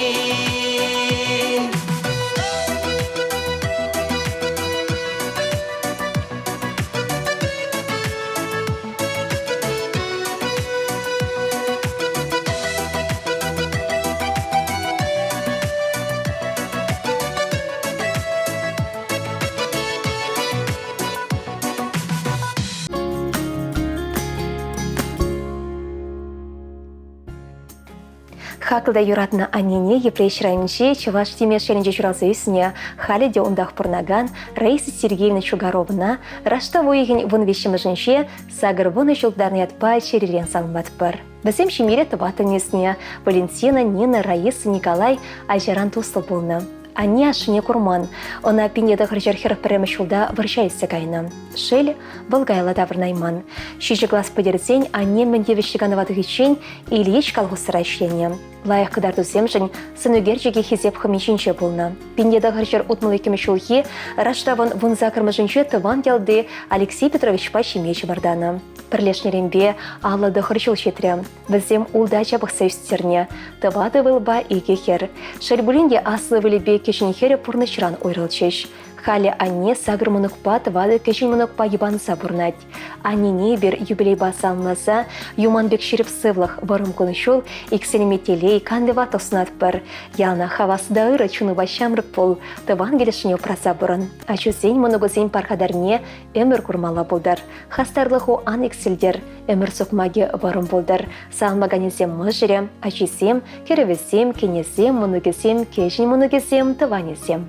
Хаклӑ та юратнӑ аннене Йӗпреҫ районӗнчи Чӑваш Тимеш ялӗнче ҫуралса ӳснӗ, халӗ те унтах пурӑнакан Раиса Сергеевна Чугаровӑна раштав уйӑхӗн 13-мӗшӗнче 80 ҫул тутарнӑ ятпа чӗререн саламлатпӑр. Вӗсем ҫемьере тӑваттӑн ӳснӗ. Валентина, Нина, Раиса, Николай ачаран туслӑ пулнӑ. Анне ашшӗне курман. Ӑна 1941 ҫулта вӑрҫа илсе кайнӑ. Шел, вӑл каялла таврӑнайман. Ҫичӗ класс пӗтерсен анне мӗн тивӗҫлӗ канӑва тухиччен Ильич колхозра ӗҫленӗ. Лайӑх кӑтартусемшӗн сӑнӳкерчӗкӗ хисеп хӑми ҫинче пулнӑ. 1962 ҫулхи раштавӑн 18-мӗшӗнче тӑван ялти Алексей Петровичпа ҫемье чӑмӑртанӑ. Пӗрлешнӗренпе 59 ҫул ҫитрӗ. Вӗсем ултӑ ача пӑхса ӳстернӗ, тӑватӑ ывӑлпа икӗ хӗр. Шел пулин те аслӑ ывӑлӗпе кӗҫӗн хӗрӗ пурнӑҫран уйрӑлчӗҫ. Халӗ анне сакӑр мӑнукпа тӑватӑ кӗҫӗн мӑнукпа йӑпанса пурӑнать. Аннене эпир юбилейпа саламласа юман пек ҫирӗп сывлӑх, вӑрӑм кун-ҫул, иксӗлми телей, канлӗ ватлӑх сунатпӑр. Яланах хавас та ырӑ чунупа ҫамрӑк пул, тӑван килӗшне упраса пурӑн. Ачусен, мӑнукусен пархатарне ӗмӗр курмалла пултӑр. Хастарлӑху ан иксӗлтӗр, ӗмӗр сукмакӗ вӑрӑм пултӑр. Салмаканӗсем мӑшӑрӗ, ачисем, кӗрӗвӗсем, кинӗсем, мӑнукӗсем, кӗҫӗн мӑнукӗсем, тӑванӗсем.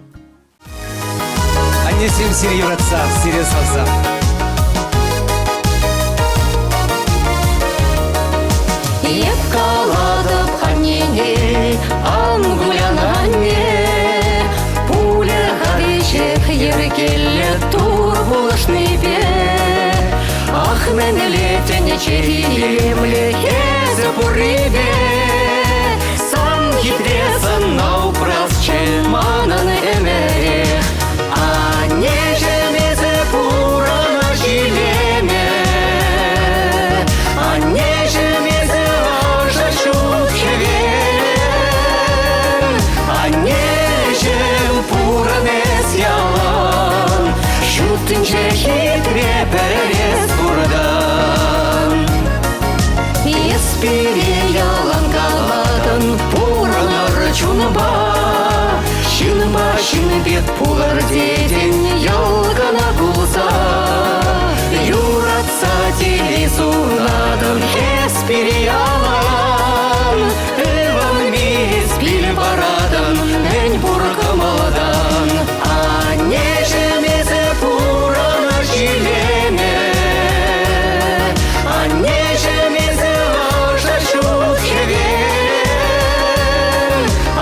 Аннесем сире юратса, сире савса. Эп калатӑп аннене, ан кулян, анне. Пулӗ-ха веҫех йӗркеллӗ Тур пулӑшнипе. Ах, мӗнле тӗнче илемлӗ эсӗ пуррипе. Сан хитре сӑнна упрасчӗ манӑн ӗмӗрех. Аннеҫӗм, эсӗ пурӑн. пӗрес пуртан. Эс пире ялан калатӑн, пурӑнӑр чунпа, ҫынпа ҫын пек пулӑр тетӗн, йӑл кӑна кулса. Юратса телей сунатӑн, эс пире ялан, ывӑнми эс пил паратӑн, мӗн пур кӑмӑлтан. Аннеҫӗм, эсӗ пурӑнӑҫ илемӗ, Аннеҫӗм, эсӗ ӑшӑ ҫут хӗвел.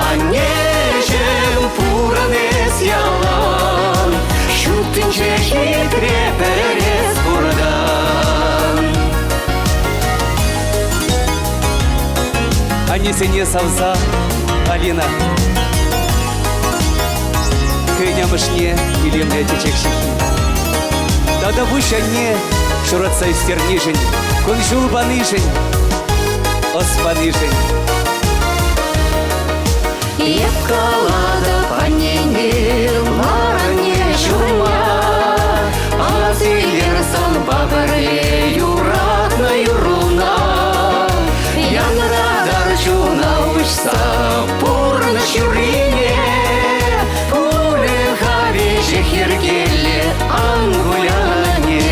Аннеҫӗм, пурӑн эс ялан, Ҫут тӗнче хитре пӗр эс пуртан. Аннесене савса Алина хӑйӗн амӑшне илемлӗ чечек ҫыххи. Тата пуҫ анне ҫуратса ӳстернишӗн, кун-ҫул панишӗн, ӑс панишӗн. Эп калатӑп аннене, лар анне ҫумма, Ас илер санпа пӗрле юратнӑ юрруна. Янратар чуна уҫса пурнӑҫ юррине, Пулӗ-ха веҫех йӗркеллӗ, ан кулян, анне.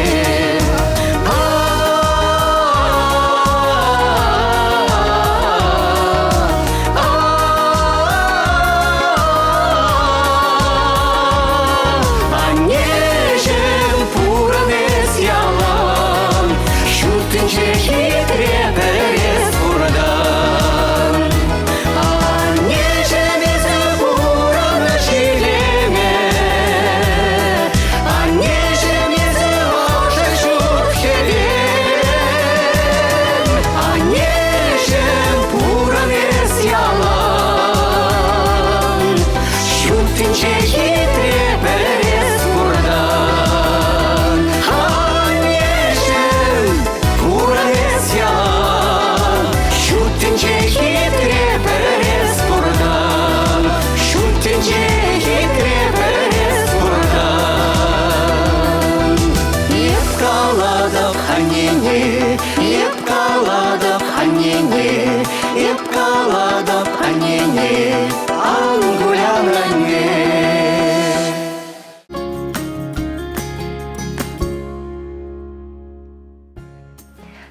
Аннеҫӗм, пурӑн эс ялан, Ҫут тӗнче хитре пӗр эс пуртан. Аннеҫӗм, эсӗ пурӑнӑҫ илемӗ, Аннеҫӗм, эсӗ ӑшӑ ҫут хӗвел. Аннеҫӗм, пурӑн эс ялан, Ҫут тӗнче хитре пӗр эс пуртан. Аннеҫӗм, пурӑн эс ялан, Ҫут тӗнче хитре пӗр эс пуртан. Ҫут тӗнче хитре пӗр эс пуртан. Эп калатӑп аннене, эп калатӑп аннене, эп калатӑп аннене, ан кулян, анне.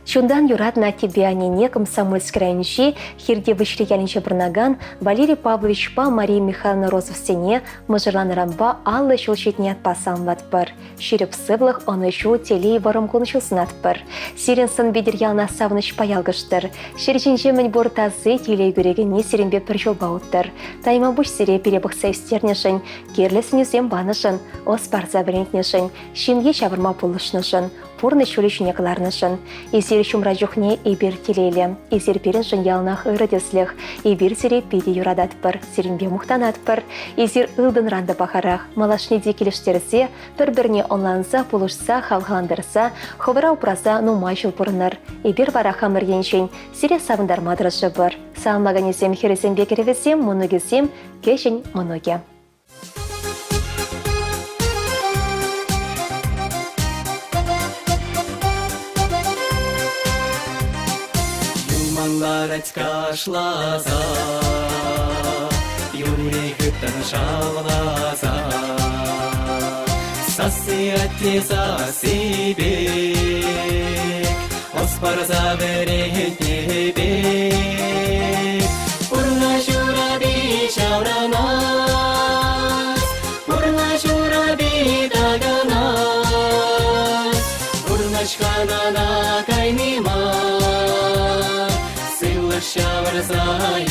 Чунтан юратнӑ аттепе аннене Комсомольски районӗнчи Хирти Выҫли ялӗнче пурӑнакан Валерий Павловичпа Мария Михайловна Розовсене мӑшӑрланнӑранпа 50 ҫул ҫитнӗ ятпа саламлатпӑр. Ҫирӗп сывлӑх, ӑнӑҫу, телей, вӑрӑм кун-ҫул сунатпӑр. Сирӗн сӑн-питӗр яланах савӑнӑҫпа ялкӑштӑр. Ҫӗр ҫинче мӗнпур таси телей кӳрекенни сирӗнпе пӗр ҫулпа уттӑр. Тайма пуҫ сире пире пӑхса ӳстернӗшӗн, кирлӗ сӗнӳсем панӑшӑн, ӑс парса вӗрентнӗшӗн, ҫемье ҫавӑрма пулӑшнӑшӑн, пурнӑҫ ҫулӗ ҫине кӑларнӑшӑн. Эсир ҫумра чухне эпир телейлӗ. Эсир пирӗншӗн яланах ырӑ тӗслӗх. Эпир сире питӗ юрататпӑр, сирӗнпе мухтанатпӑр. Эсир ылтӑнран та пахарах. Малашне те килӗштерсе, пӗр-пӗрне ӑнланса, пулӑшса, хавхалантарса, хӑвӑра упраса нумай ҫул пурӑнӑр. Эпир вара хамӑр енчен сире савӑнтарма тӑрӑшӑпӑр. Саламлаканӗсем хӗрӗсемпе кӗрӗвӗсем, мӑнукӗсем, кӗҫӗн мӑнукӗ. Юман ларать кашласа, Юри хыттӑн шавласа. Сасси атте сасси пек, Ӑс парса вӗрентнӗ пек. Пурнӑҫ урапи ҫаврӑнать, Пурнӑҫ урапи такӑнать. Пурнӑҫ ханана кайни мар, Сывлӑш ҫавӑрса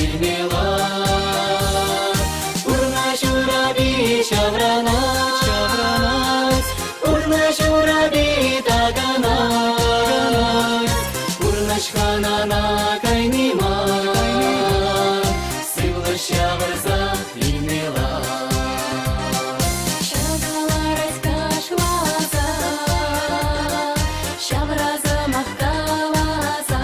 илме лар. Пурнӑҫ урапи ҫаврӑнать, ҫаврӑнать, Пурнӑҫ урапи такӑнать. Пурнӑҫ ханана кайни мар, Сывлӑш ҫавӑрса илме лар. Ҫакаларать кашласа, ҫавра сӑмах каласа.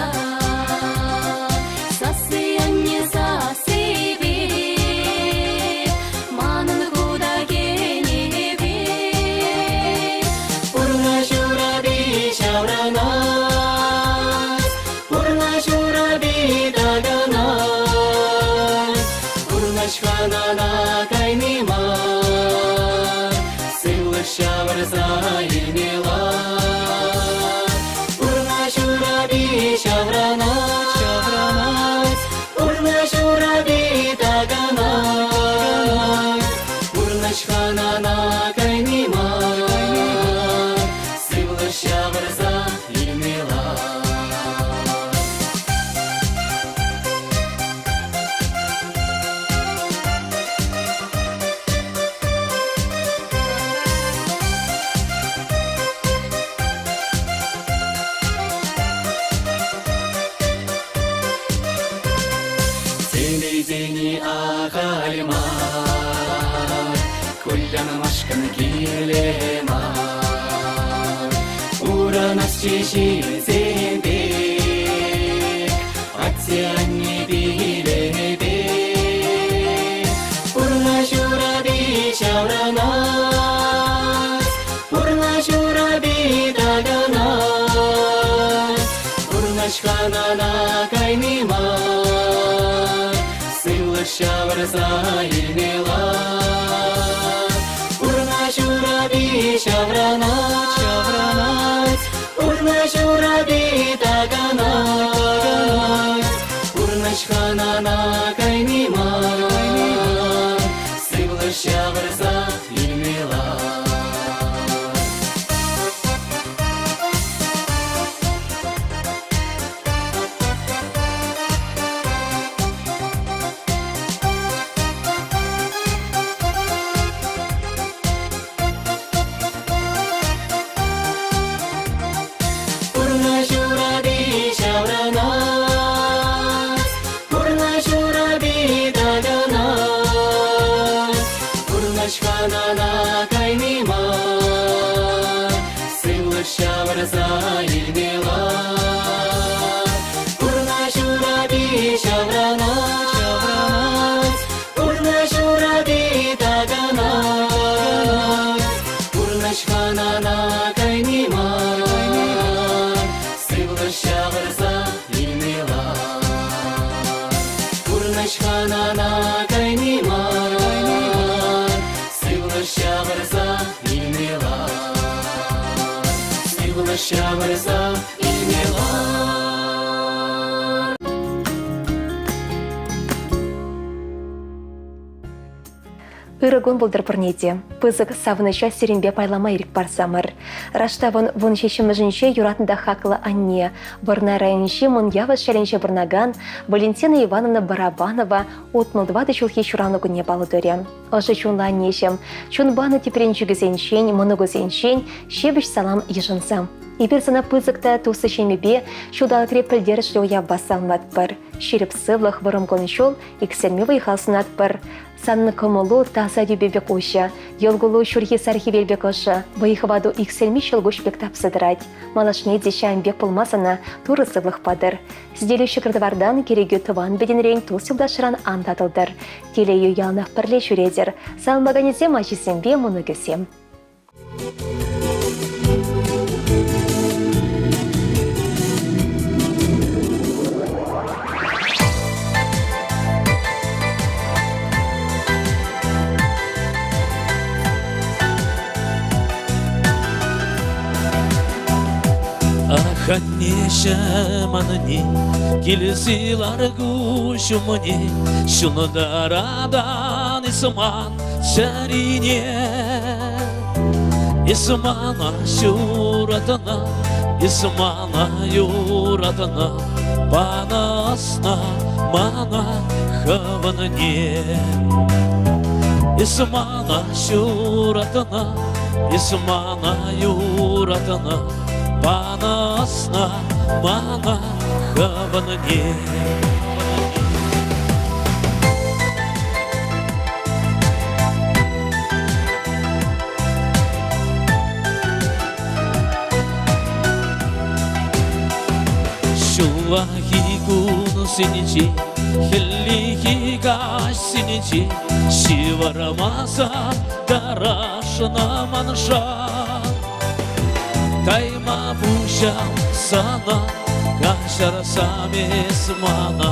Сасси анне сасси пек, манӑн хута кӗнӗ пек. ханана кайни мар, Сывлӑш ҫавӑрса илме лар. Пурнӑҫ урапи ҫаврӑнать, ҫаврӑнать, Пурнӑҫ урапи такӑнать. Пурнӑҫ ханана кайни мар, Сывлӑш ҫавӑрса илме лар. Телейсене ахаль мар, Кулянмашкӑн кирлӗ мар. Пурӑнасчӗ ҫынсем пек, Атте-анне пилӗпе. Пурнӑҫ урапи ҫаврӑнать, Пурнӑҫ урапи такӑнать. Пурнӑҫ ханана кайни мар, Сывлӑш ҫавӑрса илме лар. Пурнӑҫ урапи ҫаврӑнать, ҫаврӑнать, Пурнӑҫ урапи такӑнать. Пурнӑҫ ханана кайни мар, Сывлӑш ҫавӑрса илме лар. Пурнӑҫ урапи ҫаврӑнать, Пурнӑҫ урапи такӑнать. Пурнӑҫ ханана кайни мар, Сывлӑш ҫавӑрса илме лар. Пурнӑҫ урапи ҫаврӑнать, ҫаврӑнать, Пурнӑҫ урапи такӑнать. Пурнӑҫ ханана кайни мар, Сывлӑш ҫавӑрса илме лар. Пурнӑҫ ханана кайни мар, Сывлӑш ҫавӑрса илме лар. Сывлӑш ҫавӑрса илме лар. Ырӑ кун пултӑр пурне те. Пысӑк савӑнӑҫа сирӗнпе пайлама ирӗк парсамӑр. Раштавӑн 17-мӗшӗнче юратнӑ та хаклӑ анне, Вӑрнар районӗнчи Мӑн Явӑш ялӗнче пурӑнакан Валентина Ивановна Барабанова 64 ҫулхи ҫуралнӑ кунне паллӑ турӗ. Ӑшӑ чунлӑ аннеҫӗм, чун панӑ тӗпренчӗкӗсенчен, мӑнукӗсенчен ҫепӗҫ салам йышӑнса. Эпир сана пысӑк та туслӑ ҫемьепе ҫулталӑкри пӗлтерӗшлӗ уявпа саламлатпӑр. Ҫирӗп сывлӑх, вӑрӑм кун-ҫул, иксӗлми вӑй-хал сунатпӑр. Санӑн кӑмӑлу таса тӳпе пек уҫӑ, йӑл-кулу ҫурхи сар хӗвел пек ӑшӑ, вӑй-хӑвату иксӗлми ҫӑлкуҫ пек тапса тӑрать. Малашне те ҫавӑн пек пулма сана Турӑ сывлӑх патӑр. Сӗтелӳ ҫӑкӑр-тӑвартан, кӗрекӳ тӑван-пӗтенрен, тус-юлташран ан татӑлтӑр. Телейӳ яланах пӗрле ҫӳретӗр. Саламлаканӗсем ачисемпе мӑнукӗсем. Аханнеҫӗ манне, килсе лар куҫ умне, ҫунтаратан эс ман чӗрине. Эс мана ҫуратна, эс мана юратна, панӑ ӑсна мана хӑвӑнне. Эс мана ҫуратна, эс мана юратна, панӑ ӑсна мана хӑвӑнне. Ҫуллахи кунсенче, хӗллехи каҫсенче ҫывӑрмасан тӑрашнӑ манша. Тайма пуҫам сана, каҫарсам эс мана,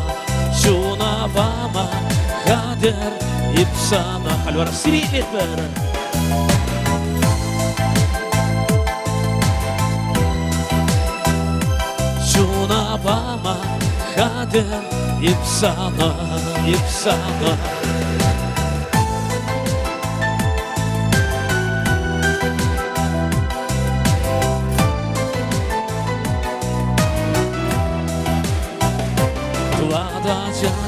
чуна пама хатӗр. Эп сана халь вара сире Чуна пама хатӗр эп сана, эп сана. Тӑватӑ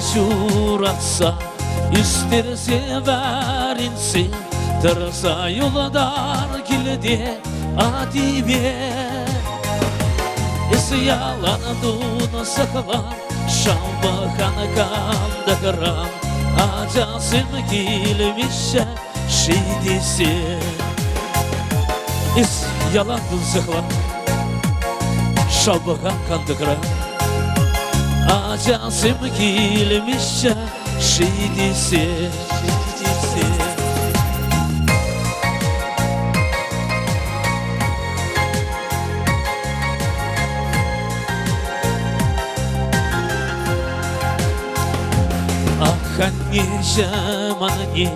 ҫуратса ӳстерсе варинсе тӑрса юлтар килте атипе. Эс ялан тунӑ сӑхлан, шалпӑхан кантӑкран ачасем килмеҫҫӗ ши тесе. Эс ялан тунсӑхлан, шалпӑхан кантӑкран ачасем килмеҫҫӗ ши тесе, ши тесе. Ах, аннеҫӗм, анне,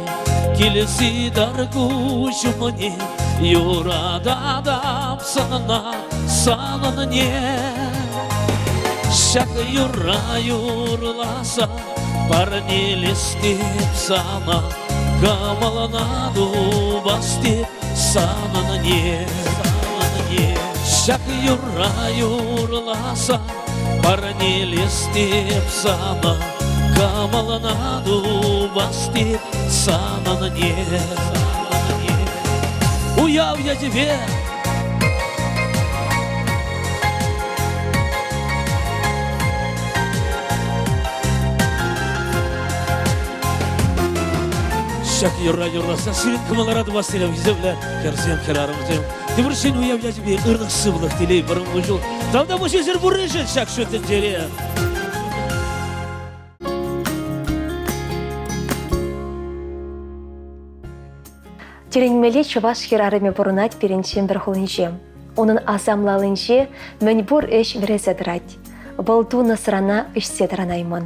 килсе тӑр куҫ умне, юрататӑп сана, санӑнне. Ҫак юрра юрласа парнелес теп сана, кӑмӑлна тупас теп санӑнне, санӑнне. Ҫак юрра юрласа парнелес теп сана, кӑмӑлна тупас теп санӑнне, санӑнне. Уяв ячӗпе Ҫак юрра юрласа сирӗн кӑмӑлӑра тупас терӗм, хисеплӗ хӗрсем, хӗрарӑмсем. Тепӗр ҫӗн уяв ячӗпе ырлӑх-сывлӑх, телей, вӑрӑм кун-ҫул. Тавтапуҫ эсир пурришӗн ҫак ҫут тӗнчере. Тӗлӗнмелле чӑваш хӗрарӑмӗ пурӑнать пирӗн Чӗмпӗр хулинче. Унӑн асамлӑ аллинче мӗнпур ӗҫ вӗресе тӑрать. Вӑл тунӑ сӑрана ӗҫсе тӑранаймӑн.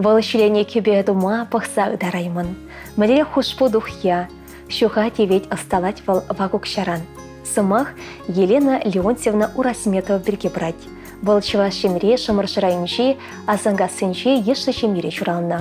Вӑл ҫӗленӗ кӗпе тума пӑхса ытараймӑн. Мӗнле хушпу тухья, ҫуха тивет ӑсталать вӑл вак укҫаран. Сӑмах Елена Леонтьевна Урасметова пирки пырать. Вӑл Чӑваш Енре Шӑмӑршӑ районӗнчи Асанкассинчи йышлӑ ҫемьере ҫуралнӑ.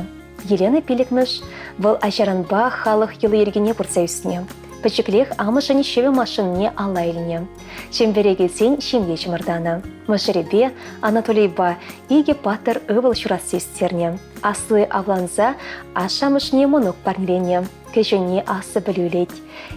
Елена пиллӗкмӗш, вӑл ачаранпа халӑх йӑли-йӗркине курса ӳснӗ. Пӗчӗклех амӑшӗн ҫӗвӗ машинине алла илнӗ. Чӗмпӗре килсен ҫемье чӑмӑртанӑ. Мӑшӑрӗпе Анатолийпа икӗ паттӑр ывӑл ҫуратса ӳстернӗ. Асли авланса ашшӗ-амӑшне мӑнук парнеленӗ. Кӗҫӗнни аслӑ пӗлӳ илет.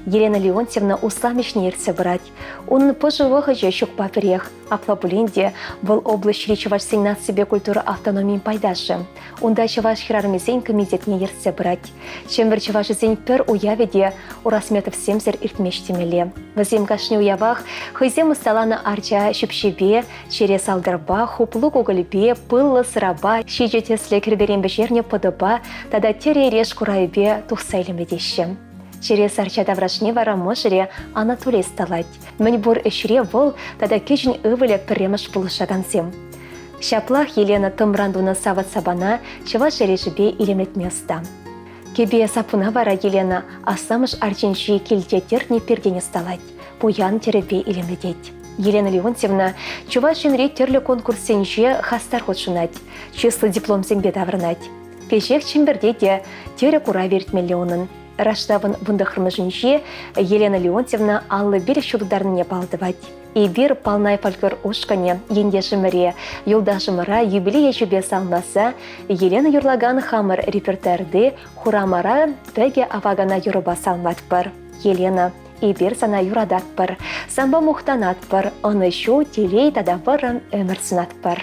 Елена Леонтьевна услам ӗҫне ертсе пырать. Унӑн пушӑ вӑхӑчӗ ҫукпа пӗрех. Апла пулин те вӑл облаҫри чӑвашсен наципе культура автономийӗн пайташӗ. Унта чӑваш хӗрарӑмӗсен комитетне ертсе пырать. Чӗмпӗр чӑвашӗсен пӗр уявӗ те Урасметовсемсӗр иртмест темелле. Вӗсем кашни уявах хӑйсем ӑсталанӑ арча ҫӳпҫипе, чӗре салтӑрпа, хуплу кукӑльпе, пыллӑ сӑрапа, ҫичӗ тӗслӗ кӗрперен пӗҫернӗ пӑтӑпа тата тӗрӗ-эреш курайӗпе тухса илемлетеҫҫӗ. Чӗре сарча таврашне вара мӑшӑрӗ Анатолий ӑсталать. Мӗнпур ӗҫре вӑл тата кӗҫӗн ывӑлӗ пӗрремӗш пулӑшакансем. Ҫаплах Елена тӑмран тунӑ савӑт-сапана чӑваш эрешӗпе илемлетме ӑста. Кӗпе саппуна вара Елена асламӑш арчинчи килте тӗртнӗ пиртен ӑсталать, пуян тӗрӗпе илемлетет. Елена Леонтьевна Чӑваш Енри тӗрлӗ конкурссенче хастар хутшӑнать, чыслӑ дипломсемпе таврӑнать. Кӗҫех Чӗмпӗрте те тӗрӗ куравӗ иртмелле унӑн. Раштавӑн вунтӑххӑрмӗшӗнче Елена Леонтьевна 51 ҫул тутарнине палӑртать. Эпир Палнай фольклор ушкӑнӗ ентешӗмӗре, юлташӑмӑра юбилей ячӗпе саламласа Елена юрлакан хамӑр репертуарти Хурамара пӗкӗ авакана юрӑпа саламлатпӑр. Елена, эпир сана юрататпӑр, санпа мухтанатпӑр, ӑнӑҫу, телей тата вӑрӑм ӗмӗр сунатпӑр.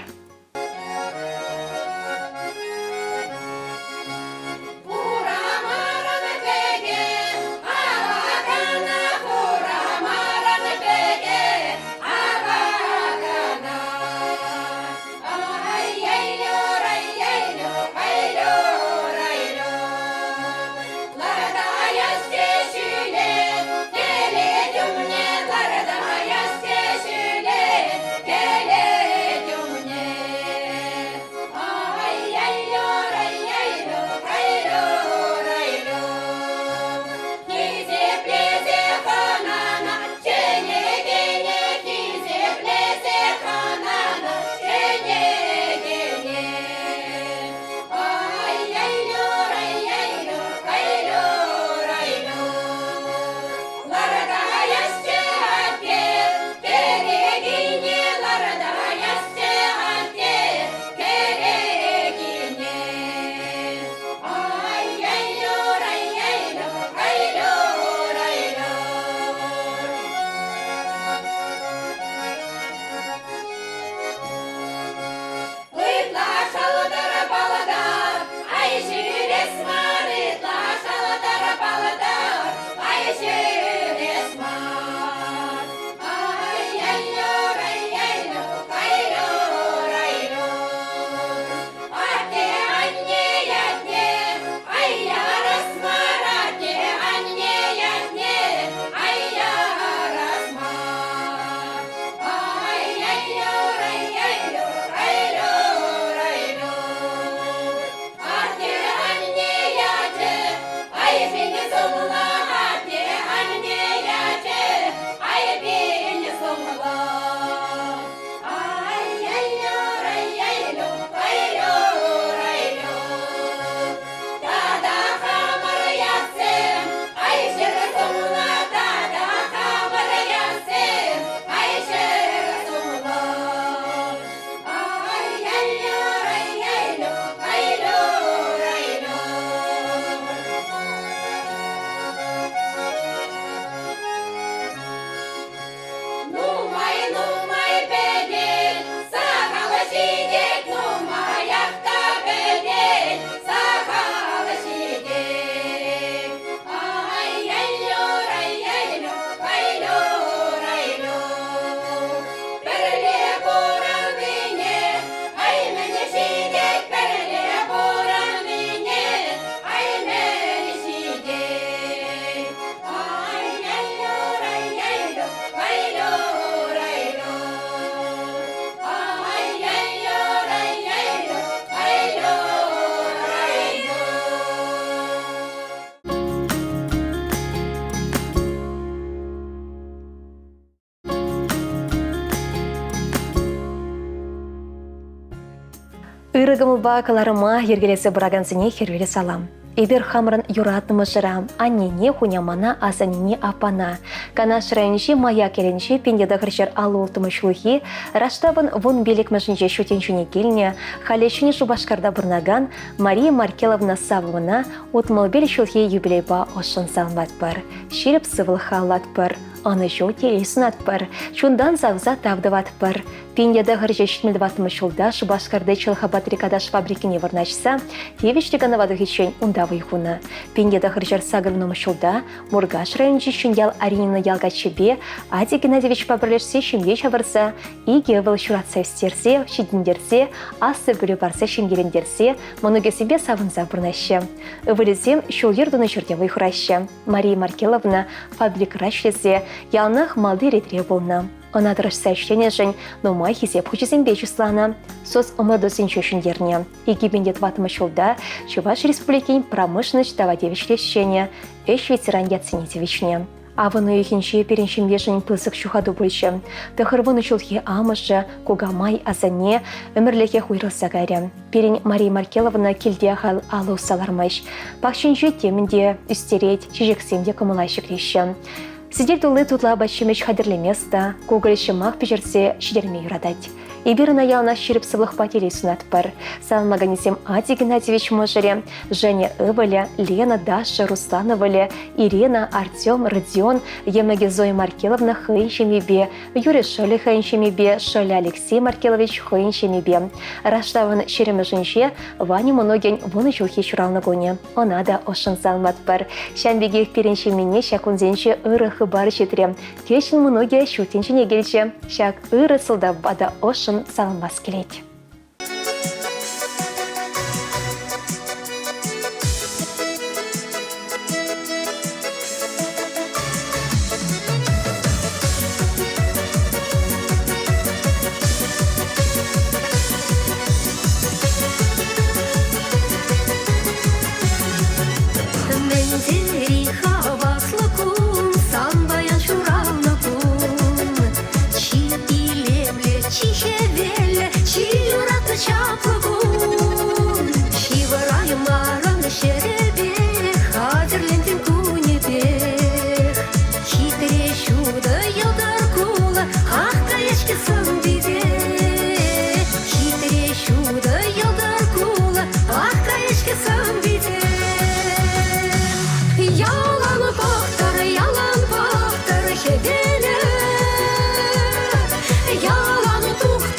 Ҫӳрес мар ытла шалтӑр-палтӑр, ай, ҫӳрес мар. Атте-анне ятне, ай, ярас мар, атте-анне ятне, ай, ярас мар. Атте-анне ячӗ, ай, пин сумлӑ, атте-анне ячӗ, ай, пин сумлӑ. Тата хамӑр ятсем, ай, ҫӗр сумлӑ, тата хамӑр ятсем, ай, ҫӗр сумлӑ. Нумай-нумай пӗтет, сахал ҫитет, нумаях та пӗтет, сахал ҫитет. Ай-яй-лю, Пӗрле пурӑннине, ай, мӗн ҫитет, пӗрле пурӑннине, ай, мӗн ҫитет. Ай-яй-лю, ай-лю, Ай-яй-лю, ай-лю, Ырӑ кӑмӑлпа кӑларӑма йӗркелесе пыракансене хӗрӳллӗ салам. Эпир хамӑрӑн юратнӑ мӑшӑра, аннене, хунямана, асаннене, аппана, Канаш районӗнчи Маяк ялӗнчи 1956 ҫулхи Раштавӑн 15-мӗшӗнче ҫут тӗнчене килнӗ, халӗ Ҫӗнӗ Шупашкарта пурӑнакан Мария Маркеловна Савовӑна 65 ҫулхи юбилейпа ӑшшӑн саламлатпӑр, ҫирӗп сывлӑх халаллатпӑр. Ӑнӑҫу телей сунатпӑр, чунтан савса тав тӑватпӑр. 1974 ҫулта Шупашкарти чӑлхапа трикотаж фабрикине вырнаҫса тивӗҫлӗ канӑва тухиччен унта вӑй хунӑ. 1980 ҫулта Муркаш районӗнчи Ҫӗньял Аринина ял каччипе Адий Геннадьевичпа пӗрлешсе ҫемье ҫавӑрса икӗ ывӑл ҫуратса ӳстерсе, ҫитӗнтерсе, аслӑ пӗлӳ парса ҫемьелентерсе мӑнукӗсемпе савӑнса пурӑнаҫҫӗ. Ывӑлӗсем ҫул-йӗр тунӑ ҫӗрте вӑй хураҫҫӗ. Мария Маркеловна фабрикӑра ӗҫлесе яланах малти ретре пулнӑ. Ӑна тӑрӑшса ӗҫленӗшӗн нумай хисеп хучӗсемпе чысланӑ, соцӑмӑртусенче ҫӗнтернӗ. 2004 ҫулта Чӑваш Республикин промышленноҫ тава тивӗҫлӗ ӗҫченӗ, ӗҫ ветеран ятсене тивӗҫнӗ. Авӑн уйӑхӗнче пирӗн ҫемьешӗн пысӑк ҫухату пулчӗ. 90 ҫулхи амӑшӗ, кукамай, асанне ӗмӗрлӗхех уйрӑлса кайрӗ. Пирӗн Мария Маркеловна килте халь алӑ усса лармасть. Пахчинче темӗн те ӳстерет, чечексем те кӑмӑла ҫӗклеҫҫӗ. Сӗтел тулли тутлӑ апат-ҫимӗҫ хатӗрлеме ӑста, кукӑль ҫӑмах пӗҫерсе ҫитерме юратать. Эпир ӑна яланах ҫирӗп сывлӑхпа телей сунатпӑр. Саламлаканӗсем Адий Геннадьевич мӑшӑрӗ, Женя ывӑлӗ, Лена, Даша, Руслан ывӑлӗ, Ирина, Артем, Родион, йӑмӑкӗ Зоя Маркеловна хӑйӗн ҫемйипе, Юрий шӑлӗ хӑйӗн ҫемйипе, шӑлӗ Алексей Маркелович хӑйӗн ҫемйипе. Раштавӑн ҫирӗмӗшӗнче Ваня мӑнукӗн вунӑ ҫулхи ҫуралнӑ кунӗ. Ӑна та ӑшшӑн саламлатпӑр. Ҫавӑн пекех пирӗн ҫемьене ҫак кунсенче ырӑ хыпар ҫитрӗ. Кӗҫӗн мӑнукӗ ҫут тӗнчене килчӗ. Ҫак ырӑ сӑлтавпа та ӑшшӑн саламлас килет. Мӗн тери хаваслӑ кун, сан паян ҫуралнӑ кун. Чи илемлӗ, чи хӗвеллӗ, чи юратнӑ чаплӑ кун. Ҫывӑраймарӑн ҫӗрӗпех, хатӗрлентӗн кунӗпех. Хитре ҫутӑ йӑлтӑр кулӑ, ах каяҫ-ҫке сӑн-пите. Хитре ҫутӑ йӑлтӑр кулӑ, ах каяҫ-ҫке сӑн-пите. Ялан пӑхтӑр, ялан пӑхтӑр хӗвелӗ. Ялан тухтӑр.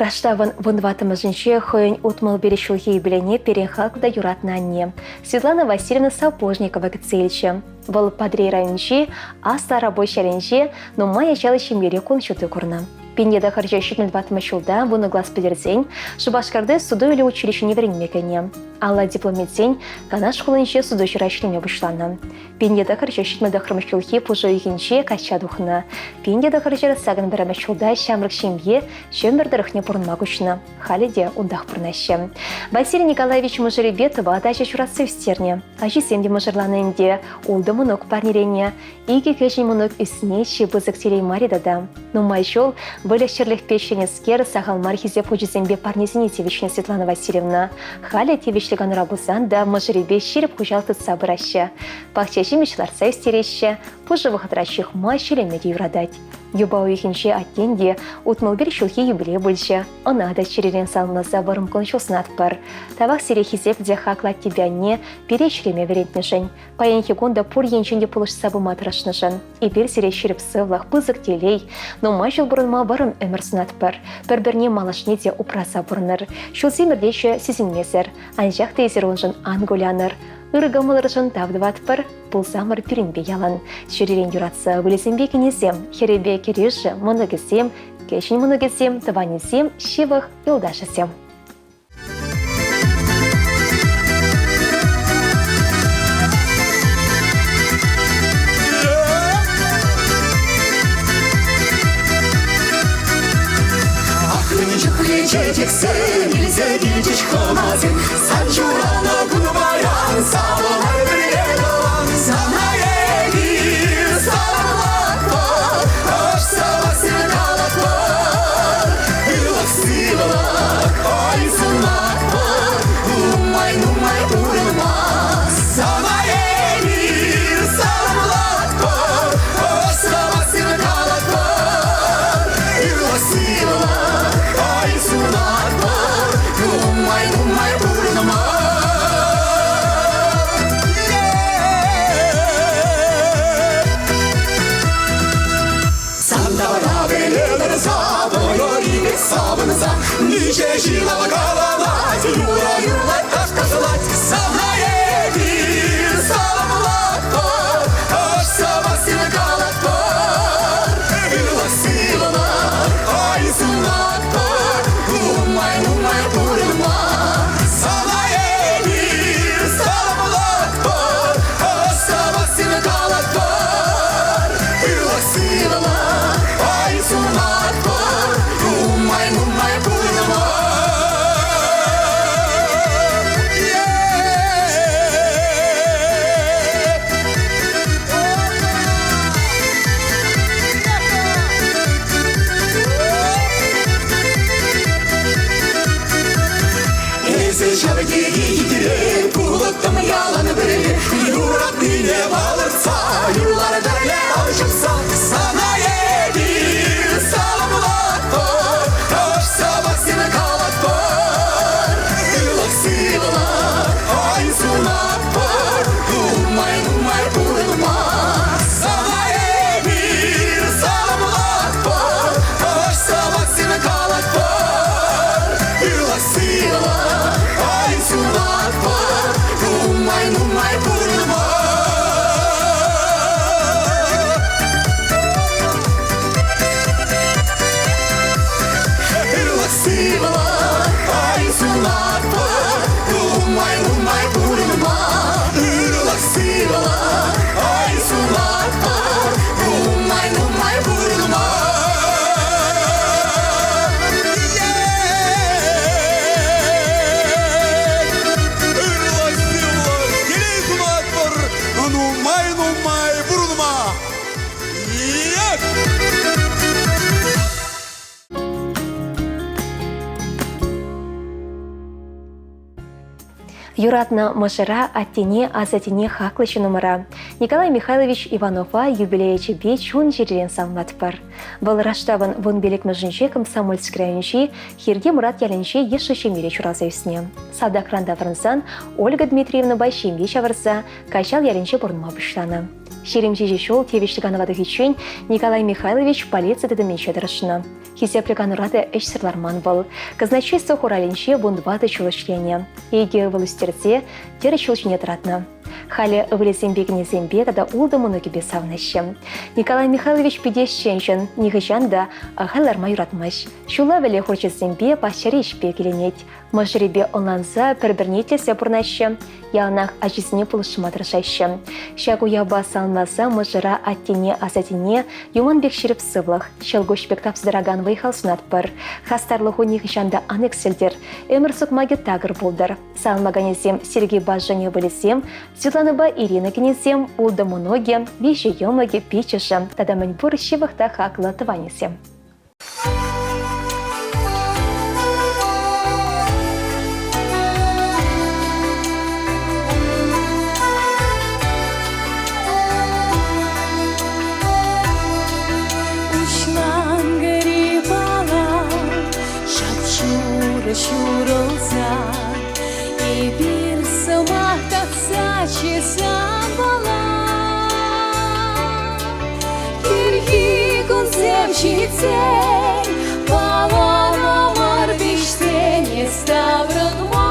Раштавӑн вунтӑваттӑмӗшӗнче хӑйӗн 65 ҫулхи юбилейне пирӗн хаклӑ та юратнӑ анне Светлана Васильевна Сапожникова кӗтсе илчӗ. Вӑл Патӑрьел районӗнчи Аслӑ Арапуҫ ялӗнче нумай ачаллӑ ҫемьере кун ҫути курнӑ. 1974 ҫулта вунӑ класс пӗтерсен Шупашкарти суту-илӳ училищине вӗренме кӗнӗ. Алла диплом илсен Канаш хулинче сутуҫӑра ӗҫлеме пуҫланӑ. 1979 ҫулхи пуш уйӑхӗнче качча тухнӑ. 1981 ҫулта ҫамрӑк ҫемье Чӗмпӗр тӑрӑхне пурӑнма куҫнӑ. Халӗ те унтах пурӑнаҫҫӗ. Василий Николаевич мӑшӑрӗпе тӑватӑ ача ҫуратса ӳстернӗ. Ачисем те мӑшӑрланӑ ӗнтӗ. Ултӑ мӑнук парнеленӗ. Икӗ кӗҫӗн мӑнук ӳсни чи пысӑк телей мар-и тата? Нумай ҫул выльӑх-чӗрлӗхпе ӗҫленӗскер сахал мар хисеп хучӗсемпе парнесене тивӗҫнӗ Светлана Васильевна. Халӗ тивӗҫлӗ канура пулсан та мӑшӑрӗпе ҫирӗп хуҫалӑх тытса пыраҫҫӗ. Пахча ҫимӗҫ лартса ӳстереҫҫӗ, пушӑ вӑхӑтра ҫыхма, ҫӳреме те юратать. Юпа уйӑхӗнче аттен те 61 ҫулхи юбилей пулчӗ. Ӑна та чӗререн саламласа вӑрӑм кун-ҫул сунатпӑр. Тавах сире хисеп те хаклӑ аттепе анне пире ҫӳреме вӗрентнӗшӗн. Паянхи кун та пур енчен те пулӑшса пыма тӑрӑшнӑшӑн. Эпир сире ҫирӗп сывлӑх, пысӑк телей, нумай ҫул пурӑнма вӑрӑм ӗмӗр сунатпӑр. Пӗр-пӗрне малашне те упраса пурӑнӑр. Ҫулсем иртеҫҫӗ сисӗнмесӗр. Анчах та эсир уншӑн ан кулянӑр. Ырӑ кӑмӑлӑршӑн тав тӑватпӑр. Пулсамӑр пирӗнпе ялан. Чӗререн юратса ывӑлӗсемпе кинӗсем, хӗрӗпе кӗрӳшӗ, мӑнукӗсем, кӗҫӗн мӑнукӗсем, тӑванӗсем, ҫывӑх юлташӗсем. Чухлӗ чечексем илсе килчӗҫ хӑнасем, Сан ҫуралнӑ кун паян савӑнар пӗрле тӑван. Сана эпир саламлатпӑр, ӑш сӑмахсем калатпӑр. Ырлӑх сывлӑх, ой сунатпӑр, нумай-нумай пурӑнма. Сана эпир саламлатпӑр, ӑш сӑмахсем калатпӑр. Ырлӑх сывлӑх, ой сунатпӑр, нумай-нумай пурӑнма. Сан тавра пӗле тӑрса, вӑйӑри пек савӑнса, миҫе ҫын каланать, юрӑ юрлать, таш ташлать. Сана эпир саламлатпӑр, ӑш сӑмахсем калатпӑр. Ырлӑх сывлӑх, ой сунатпӑр, нумай-нумай пурӑнма. Сана эпир саламлатпӑр, ӑш сӑмахсем калатпӑр. Ырлӑх сывлӑх, ой сунатпӑр, нумай-нумай пурӑнма. Эсӗ ҫав тери хитре, пулӑттӑм ялан пӗрле, юратнине палӑртса, юрлар пӗрле ал ҫупса. Сана эпир саламлатпӑр, ӑш сӑмахсем калатпӑр. Ырлӑх сывлӑх, ой сунатпӑр, нумай-нумай пурӑнма. Сана эпир саламлатпӑр, ӑш сӑмахсем калатпӑр. Ырлӑх сывлӑх, ой сунатпӑр, нумай-нумай пурӑнма. Ырлӑх сывлӑх, ой сунатпӑр, нумай-нумай пурӑнма. Ырлӑх сывлӑх, ой сунатпӑр, нумай-нумай пурӑнма. Ырлӑх сывлӑх, телей сунатпӑр, нумай-нумай пурӑнма! Ек! Юратнӑ мӑшӑра, аттене, асаттене хаклӑ ҫыннӑмӑра Николай Михайлович Иванова юбилейӗпе чун-чӗререн саламлатпӑр. Вӑл Раштавӑн вунпиллӗкмӗшӗнче Комсомольск районӗнчи Хирти Мӑрат ялӗнче йышлӑ ҫемьере ҫуралса ӳснӗ. Салтакран таврӑнсан Ольга Дмитриевнӑпа ҫемье ҫавӑрса Каҫал ялӗнче пурӑнма пуҫланӑ. 27 ҫул тивӗҫлӗ канӑва тухиччен Николай Михайлович полици тытӑмӗнче тӑрӑшнӑ. Хисеплӗ канура та ӗҫсӗр ларман вӑл. Казначейство хуралӗнче 14 ҫул ӗҫленӗ. Икӗ ывӑл ӳстерсе тӗрӗс ҫул ҫине тӑратнӑ. Халӗ ывӑлӗсемпе кинӗсемпе тата ултӑ мӑнукӗпе савӑнаҫҫӗ. Николай Михайлович питӗ ӗҫчен ҫын, нихӑҫан та ахаль ларма юратмасть. Ҫулла вӗлле хурчӗсемпе пахчари ӗҫпе киленет. Мӑшӑрӗпе ӑнланса пӗр-пӗрне итлесе пурӑнаҫҫӗ, яланах ачисене пулӑшма тӑрӑшаҫҫӗ. Ҫак уявпа саламласа мӑшӑра аттене, асаттене юман пек ҫирӗп сывлӑх, ҫӑлкуҫ пек тапса тӑракан вӑй-хал сунатпӑр. Хастарлӑху нихӑҫан та ан иксӗлтӗр, ӗмӗр сукмакӗ такӑр пултӑр. Саламлаканӗсем Сергейпа Женя ывӑлӗсем, Светланӑпа Ирина кинӗсем, ултӑ мӑнукӗ, виҫӗ йӑмӑкӗ, пиччӗшӗ тата мӗнпур ҫывӑх та хаклӑ тӑванӗсем. Уҫланкӑри палан шап-шурӑ ҫурӑлса Эпир сӑмах татса чысан Кӗрхи кунсем ҫитсен паланӑмӑр пиҫсен эс таврӑнма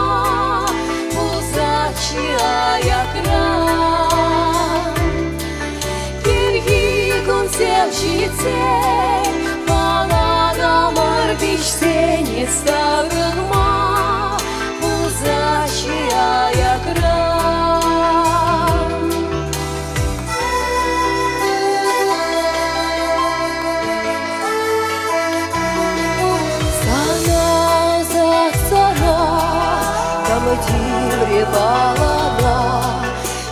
пулсаччӗ аякра. Кӗрхи кунсем ҫитсен паланӑмӑр пиҫсен эс таврӑнма пулсаччӗ аякра. Сана сана камтивре палана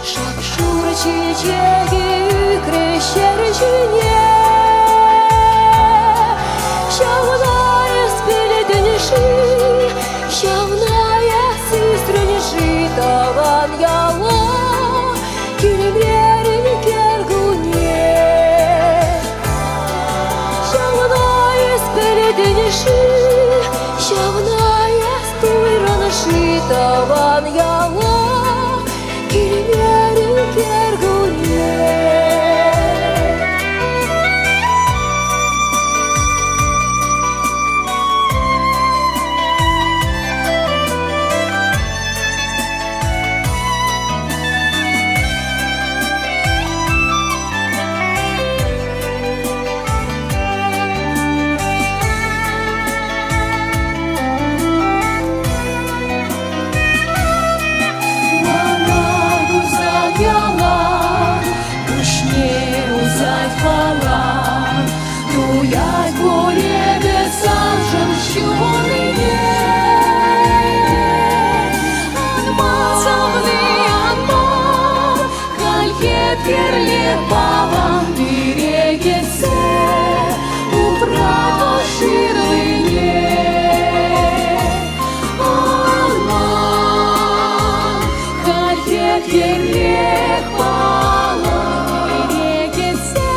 Шап-шурӑ чечекӗ ӳкрӗ ҫӗр ҫине. Ҫавна эс пӗлетӗн-ши, ҫавна эс ӳсрӗн-ши тӑван яла килмерӗн кӗркунне. Ҫавна эс пӗлетӗн-ши, ҫавна эс туйрӑн-ши тӑван яла килмерӗн кӗркунне. Мана курсан ялан куҫне усать палан, Туять пуль эпӗ саншӑн ҫуннине. Ан ман, савни, ан ман, халь еткерле палан пире кӗтсе упрать ҫырлине. Алман, халь еткерлех палан пире кӗтсе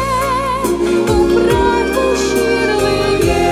упрать вӑл ҫырлине.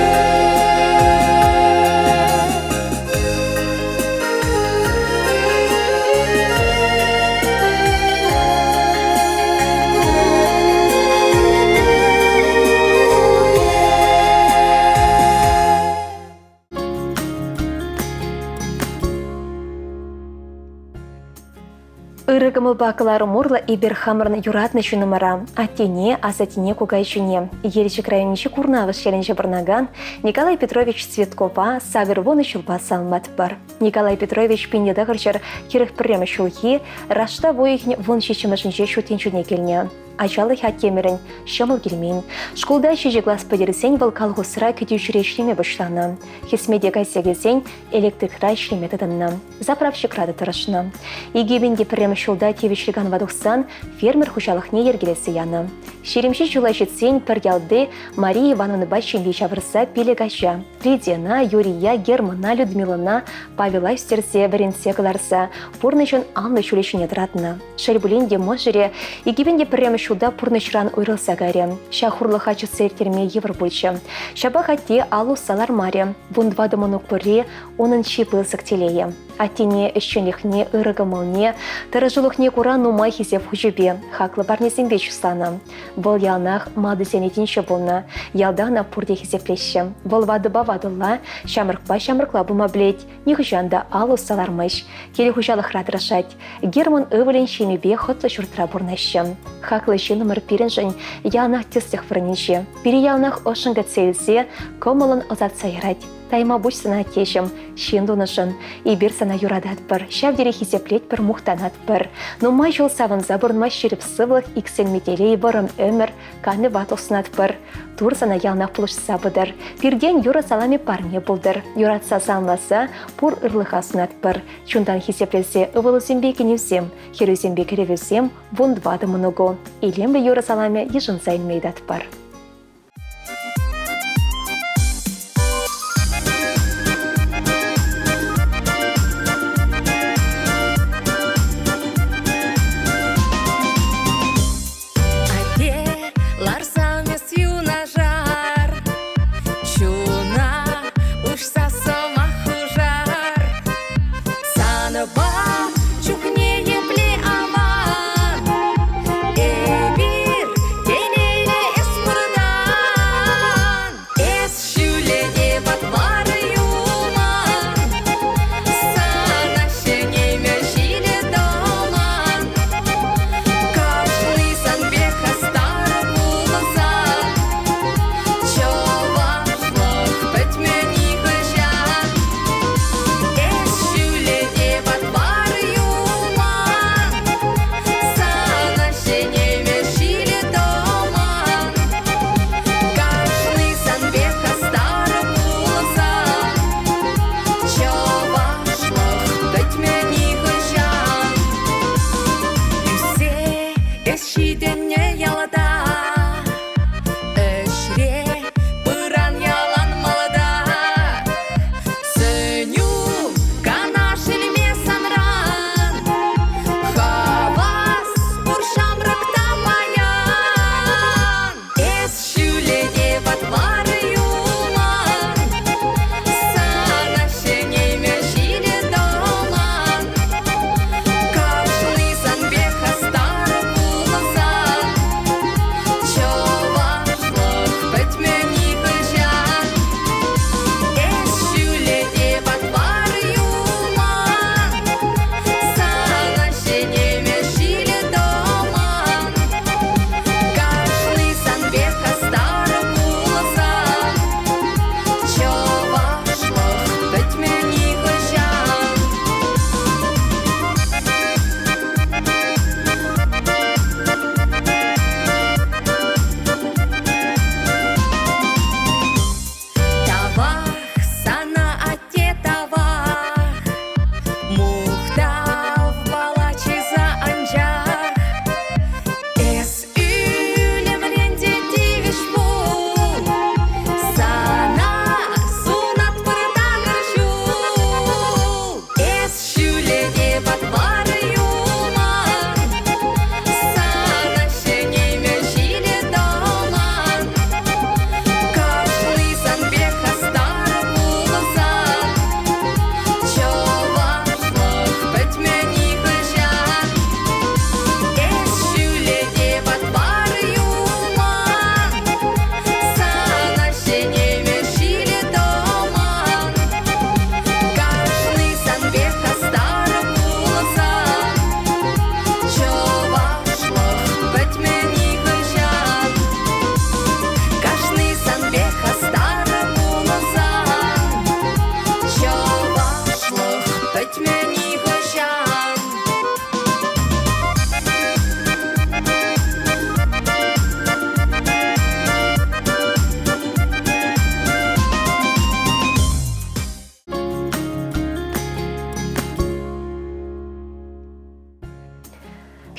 Ырӑ кӑмӑлпа кӑларӑм урлӑ эпир хамӑрӑн юратнӑ ҫыннӑмӑра, аттене, асаттене, кукаҫине, Елчӗк районӗнчи Курнавӑш ялӗнче пурӑнакан Николай Петрович Цветкова 80 ҫулпа саламлатпӑр. Николай Петрович 1941 ҫулхи раштав уйӑхӗн 17-мӗшӗнче ҫут тӗнчене килнӗ. Ачалӑхӗ аттемӗрӗн ҫӑмӑл килмен. Шкулта ҫичӗ класс пӗтерсен вӑл колхозра кӗтӳҫӗре ӗҫлеме пуҫланӑ. Хӗсмете кайса килсен электрикра ӗҫлеме тытӑннӑ. Заправщикра та тӑрӑшнӑ. 2001 ҫулта тивӗҫлӗ канӑва тухсан фермер хуҫалӑхне йӗркелесе янӑ. 27 ҫула ҫитсен пӗр ялти Мария Ивановнӑпа ҫемье ҫавӑрса пилӗк ача Лидияна, Юрия, Германа, Людмилӑна, Павела ӳстерсе, вӗрентсе кӑларса пурнӑҫӑн анлӑ ҫулӗ ҫине тӑратнӑ. Шел пулин те мӑшӑрӗ 2001 ҫулта пурнӑҫран уйрӑлса кайрӗ. Ҫак хурлӑха чӑтса ирттерме йывӑр пулчӗ. Ҫапах атте ал усса лармарӗ. 14 мӑнук пурри унӑн чи пысӑк телейӗ. Аттене ӗҫченлӗхне, ырӑ кӑмӑлне, тӑрӑшулӑхне кура нумай хисеп хучӗпе, хаклӑ парнесемпе чысланӑ. Вӑл яланах малтисен ретӗнче пулнӑ. Ялта ӑна пурте хисеплеҫҫӗ. Вӑл ватӑпа ватӑлла, ҫамрӑкпа ҫамрӑкла пулма пӗлет, нихӑҫан та алӑ усса лармасть. Кил-хуҫалӑхра тӑрӑшать. Герман ывӑлӗн ҫемйипе хӑтлӑ ҫуртра пурӑнаҫҫӗ. Хаклӑ ҫыннӑмӑр пирӗншӗн яланах тӗслӗх вырӑнӗнче. Пире яланах ӑшшӑн кӗтсе илсе кӑмӑллӑн ӑсатса ярать. Тайма пуҫ сана, аттеҫӗм, ҫын тунӑшӑн. Эпир сана юрататпӑр, ҫав тери хисеплетпӗр, мухтанатпӑр. Нумай ҫул савӑнса пурӑнма ҫирӗп сывлӑх, иксӗлми телей, вӑрӑм ӗмӗр, канлӗ ватлӑх сунатпӑр. Тур сана яланах пулӑшса пытӑр. Пиртен юрӑ саламӗ парне пултӑр. Юратса саламласа пур ырлӑха сунатпӑр. Чунтан хисеплесе ывӑлусемпе кинӳсем, хӗрӳсемпе кӗрӗвӳсем 14 мӑнуку. Илемлӗ юрӑ саламӗ йышӑнса илме ыйтатпӑр. Атте, ларсам эс юнашар, чуна уҫса сӑмах хушар. Санпа чухне епле аван, эпир телейлӗ эс пурӑнан. Эс ҫӳле те патвар юлман, сана ҫӗнеймӗ ҫилӗ тӑман. Кашни сан пек хастар пулсан, чӑвашлӑх пӗтмӗ нихӑҫан. Эс ҫӳле те патвар юлман, сана ҫӗнеймӗ ҫилӗ тӑман. Кашни сан пек хастар пулсан, чӑвашлӑх пӗтмӗ нихӑҫан. Ӳссе эс ҫитӗннӗ ялта, ӗҫре пыран ялан малта. Сӗнӳ канаш илме санран, хавас пур ҫамрӑк та паян. Эс ҫӳле те патвар юлман, сана ҫӗнеймӗ ҫилӗ тӑман. Кашни сан пек хастар пулсан, чӑвашлӑх пӗтмӗ нихӑҫан. Эс ҫӳле те патвар юлман, сана ҫӗнеймӗ ҫилӗ тӑман. Кашни сан пек хастар пулсан, чӑвашлӑх пӗтмӗ нихӑҫан. Тавах сана, атте, тавах, мухтав палачиса анчах. Эс ӳлӗмрен те тивӗҫ пул, сана сунатпӑр такӑр ҫул. Эс ҫӳле те патвар юлман, сана ҫӗнеймӗ ҫилӗ тӑман. Кашни сан пек хастар пулсан, чӑвашлӑх пӗтмӗ нихӑҫан. Эс ҫӳле те патвар юлман, сана ҫӗнеймӗ ҫилӗ тӑман. Кашни сан пек хастар пулсан, чӑвашлӑх пӗтмӗ нихӑҫан. Кашни сан пек хастар пулсан, чӑвашлӑх пӗтмӗ нихӑҫан.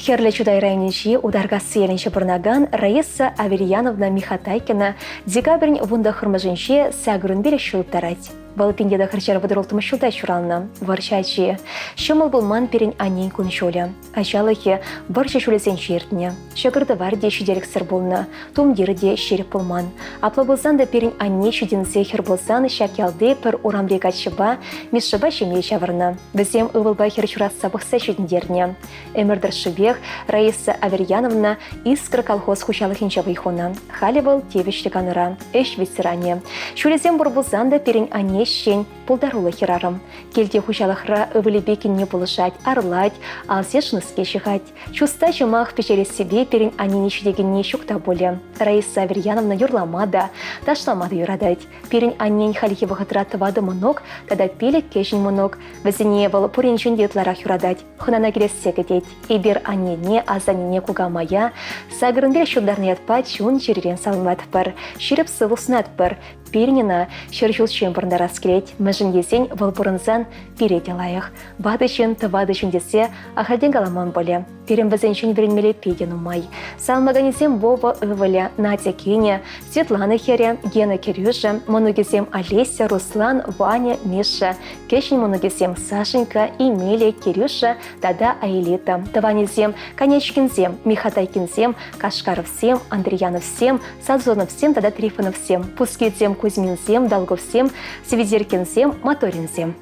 Хӗрлӗ Чутай районӗнчи Утаркасси ялӗнче пурӑнакан Раиса Аверьяновна Михатайкина декабрӗн 19-мӗшӗнче сакӑрӑн пилӗк ҫул тӑрать. Вӑл 1936 ҫулта ҫуралнӑ, вӑрҫӑ ачи. Ҫӑмӑл пулман пирӗн аннен кун-ҫулӗ. Ачалӑхӗ вӑрҫӑ ҫулӗсенче иртнӗ. Ҫӑкӑр-тӑвар те ҫителӗксӗр пулнӑ, тумтир те ҫирӗп пулман. Апла пулсан та пирӗн анне ҫитӗнсе хӗр пулсан ҫак ялти пӗр урамри каччӑпа Мишшӑпа ҫемье ҫавӑрнӑ. Вӗсем ывӑлпа хӗр ҫуратса пӑхса ҫитӗнтернӗ. Ӗмӗр тӑршшӗпех Раиса Аверьяновна «Искра» колхоз хуҫалӑхӗнче вӑй хунӑ. Халӗ вӑл тивӗҫлӗ канура, ӗҫ ветеранӗ. Ҫулӗсем пур пулсан та пирӗн анне ӗҫчен, пултаруллӑ хӗрарӑм. Килти хуҫалӑхра ывӑлӗпе кинне пулӑшать, арлать, алсеш-нуски ҫыхать. Чуста ҫӑмах пӗҫерессипе пирӗн аннене ҫитекенни ҫук та пулӗ. Раиса Аверьяновна юрлама та, ташлама та юратать. Пирӗн аннен хальхи вӑхӑтра тӑватӑ мӑнук тата пилӗк кӗҫӗн мӑнук. Вӗсене вӑл пуринчен те ытларах юратать. Хӑнана килессе кӗтет. Эпир аннене, асаннене, кукамая сакӑрӑнпе ҫунтарнӑ ятпа чун-чӗререн саламлатпӑр, ҫирӗп сывлӑх сунатпӑр. Пирӗн ӑна ҫӗр ҫулччен пурӑнтарас килет, мӗншӗн тесен вӑл пурӑнсан пире те лайӑх. Ватӑ ҫын тӑватӑ ҫын тесе ахальтен каламан пулӗ. Пирӗн вӗсенчен вӗренмелле питӗ нумай. Саламлаканӗсем Вова ывӑлӗ, Надя кинӗ, Светлана хӗрӗ, Гена кӗрӳшӗ, мӑнукӗсем Олеся, Руслан, Ваня, Миша, кӗҫӗн мӑнукӗсем Сашенька, Эмилия, Кирюша тата Аэлита, тӑванӗсем Конячкинсем, Михатайкинсем, Кашкаровсем, Андрияновсем, Сазоновсем тата Трифоновсем, Пускилсем, Кузьминсем, Долговсем, Севезеркинсем, Моторинсем.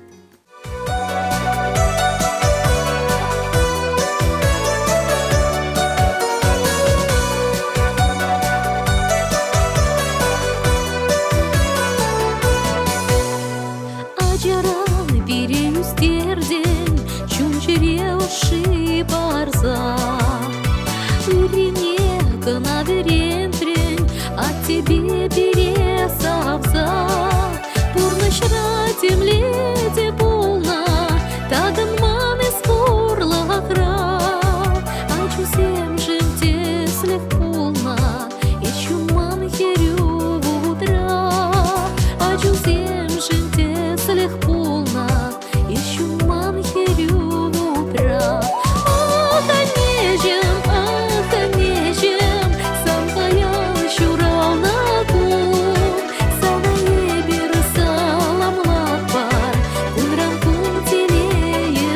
Ачаран пире ӳстертӗн, чун-чӗре ӑшши парса. Ыррине кӑна вӗрентрӗн, аттепе пире савса. Пурнӑҫра темле те пулнӑ, такӑнман эс пурлӑхра. Ачусемшӗн тӗслӗх пулнӑ, эс ҫунман хӗрӳ вутра. Ачусемшӗн тӗслӗх пулнӑ, эс ҫунман хӗрӳ вутра. Ах, аннеҫӗм, ах, аннеҫӗм, сан паян ҫуралнӑ кун. Сана эпир саламлатпӑр, кунран кун телейӗ.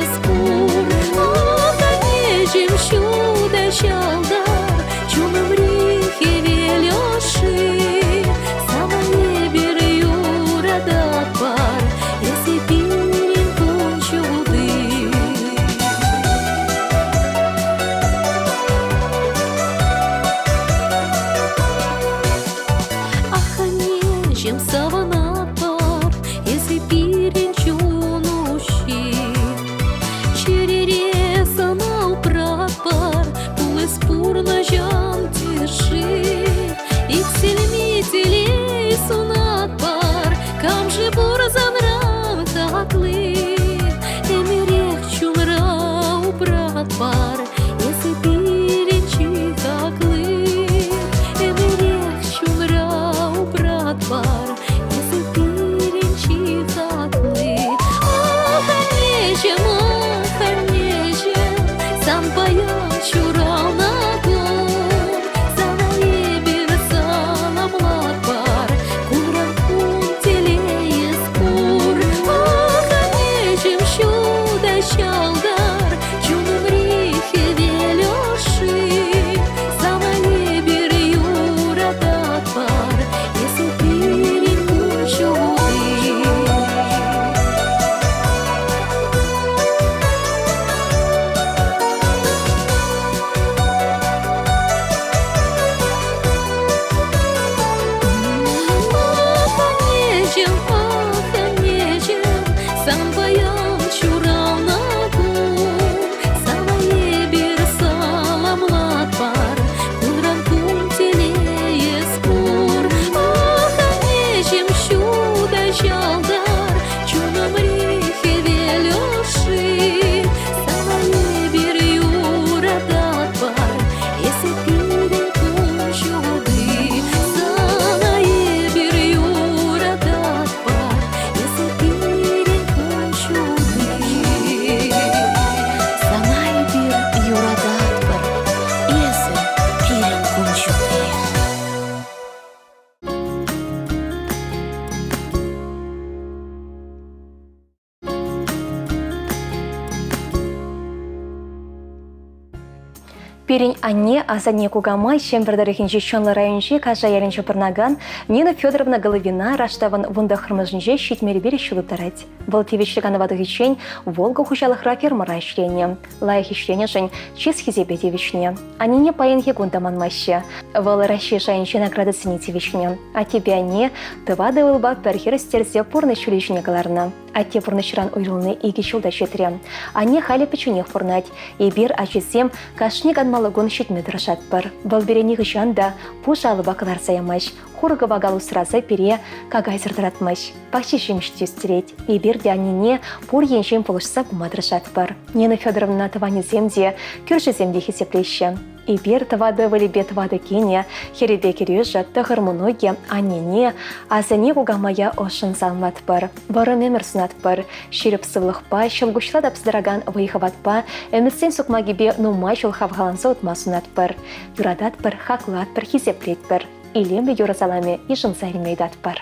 Пирӗн анне, асанне, кукамай Чӗмпӗр тӑрӑхӗнчи Чӑнлӑ районӗнчи Каша ялӗнче пурӑнакан Нина Федоровна Головина раштавӑн вунтӑххӑрмӗшӗнче ҫитмӗлпе ҫул тӑрать. Вӑл тивӗҫлӗ канӑва тухиччен Волга хуҫалӑхра фермӑра ӗҫленӗ. Лайӑх ӗҫленӗшӗн чыс-хисепе тивӗҫнӗ. Аннене паянхи кун та манмаҫҫӗ. Вӑл Раҫҫей шайӗнчи наградӑсене тивӗҫнӗ. Аттепе анне тӑватӑ ывӑлпа пӗр хӗр ӳстерсе пурнӑҫ ҫулӗ ҫине кӑларнӑ. Атте пурнӑҫран уйрӑлни икӗ ҫул та ҫитрӗ. Анне халӗ пӗчченех пурӑнать. Эпир, ачисем, кашни канмалли кун ҫитме тӑрӑшатпӑр. Вӑл пире нихӑҫан та пуш алӑпа кӑларса ямасть, хур-кӑвакал усраса пире какайсӑр тӑратмасть. Пахча ҫимӗҫ те ӳстерет. Эпир те аннене пур енчен пулӑшса пыма тӑрӑшатпӑр. Нина Федоровна тӑванӗсем те, кӳршисем те хисеплеҫҫӗ. Эпир тӑватӑ ывӑлӗпе тӑватӑ кинӗ, хӗрӗпе кӗрӳшӗ, тӑхӑр мӑнукӗ, аннене, асанне кукамая ӑшшӑн саламлатпӑр, вӑрӑм ӗмӗр сунатпӑр. Ҫирӗп сывлӑхпа, ҫӑлкуҫла тапса тӑракан вӑй-хӑватпа, ӗмӗтсен сукмакӗпе нумай ҫул хавхаланса утма сунатпӑр. Юрататпӑр, хаклатпӑр, хисеплетпӗр. Илемлӗ юрӑ саламӗ йышӑнса илме ыйтатпӑр.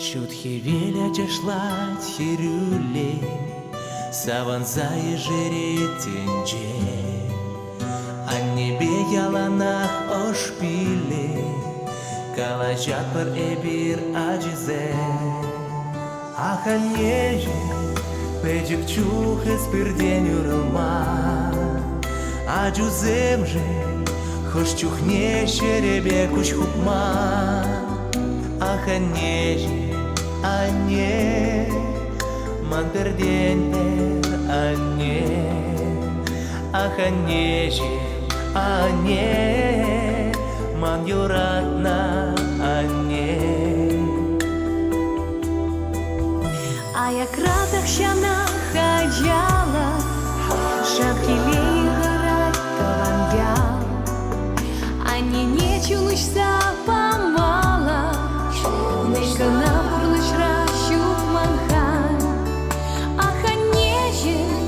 Ҫут хӗвел ачашлать хӗрӳлле, Савӑнса ешерет тӗнче. Аннепе яланах ӑш пилле, Калаҫатпӑр эпир ачисем. Ах, аннеҫӗм, пӗчӗк чух эс пиртен уйрӑлман. Ачусемшӗн хӑш чухне ҫӗрӗпе куҫ хупман. Ах, аннеҫӗм, анне, ман пӗртен-пӗр анне. Ах, аннеҫӗм, анне, ман юратнӑ анне. Аякра тахҫанах ачалӑх Шав телей хӑрать тӑван ял. Аннене чун уҫса памалла, Мӗн кӑна пурнӑҫра ҫук ман халь. Ах, аннеҫӗм,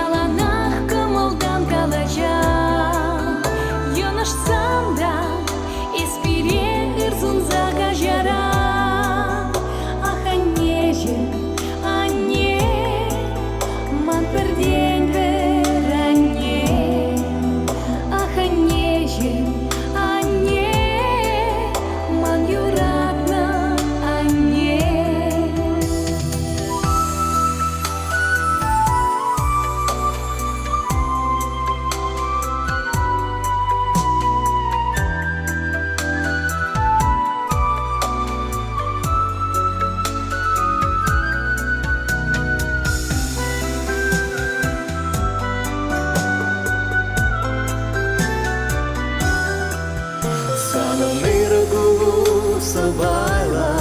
яланах кӑмӑлтан калаҫан. Йӑнӑшсан та эс пире ыр сунса каҫаран. Ах, аннеҫӗм, анне, ман пӗртен-пӗр анне. Ах, аннеҫӗм, анне, ман юратнӑ анне. Санӑн ырӑ кулу сӑпайлӑ,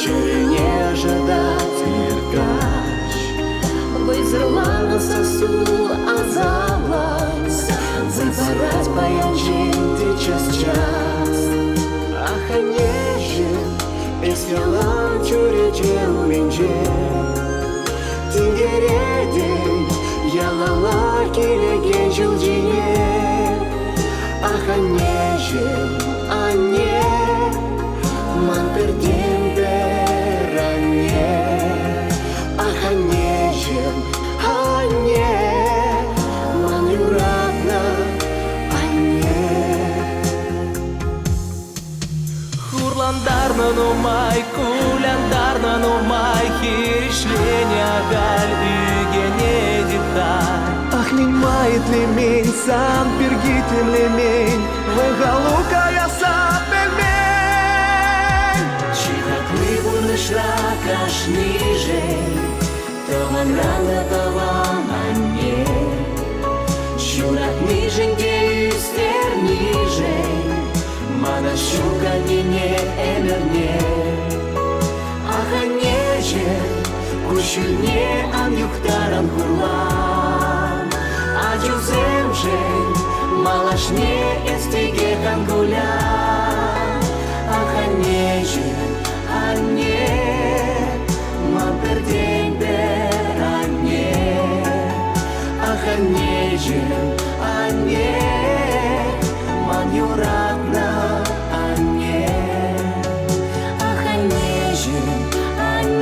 чӗрене ӑшӑтать ир-каҫ. Вӑйсӑрланнӑ сассу асамлӑ, Сывсарать паян те час-час. Ах, аннеҫӗм, эс ялан чӳрече умӗнче. Тинкеретӗн ялалла килекен ҫул ҫине. Ах, аннеҫӗм, анне, ман пӗртен-пӗр анне. Ах, аннеҫӗм, анне, ман юратнӑ анне. Хурлантарнӑ нумай, кулянтарнӑ нумай, хирӗҫленӗ ахаль ӳкӗнетӗп-ха. Ах, мӗн-ма итлемен, сан пирки тимлемен, вӑй-халу каясса пӗлмен. Чи хакли пурнӑҫра кашнишӗн тӑванран та тӑван анне. Ҫуратнишӗн те ӳстернишӗн мана ҫук аннене ӗмӗрне. Ах, аннеҫӗм, куҫҫульне ан юхтаран хурлан. Ачусемшӗн малашне эс текех ан кулян. Ах, аннеҫӗм, анне, ман пӗртен-пӗр анне. Ах, аннеҫӗм, анне, ман юратнӑ анне. Ах, аннеҫӗм, анне.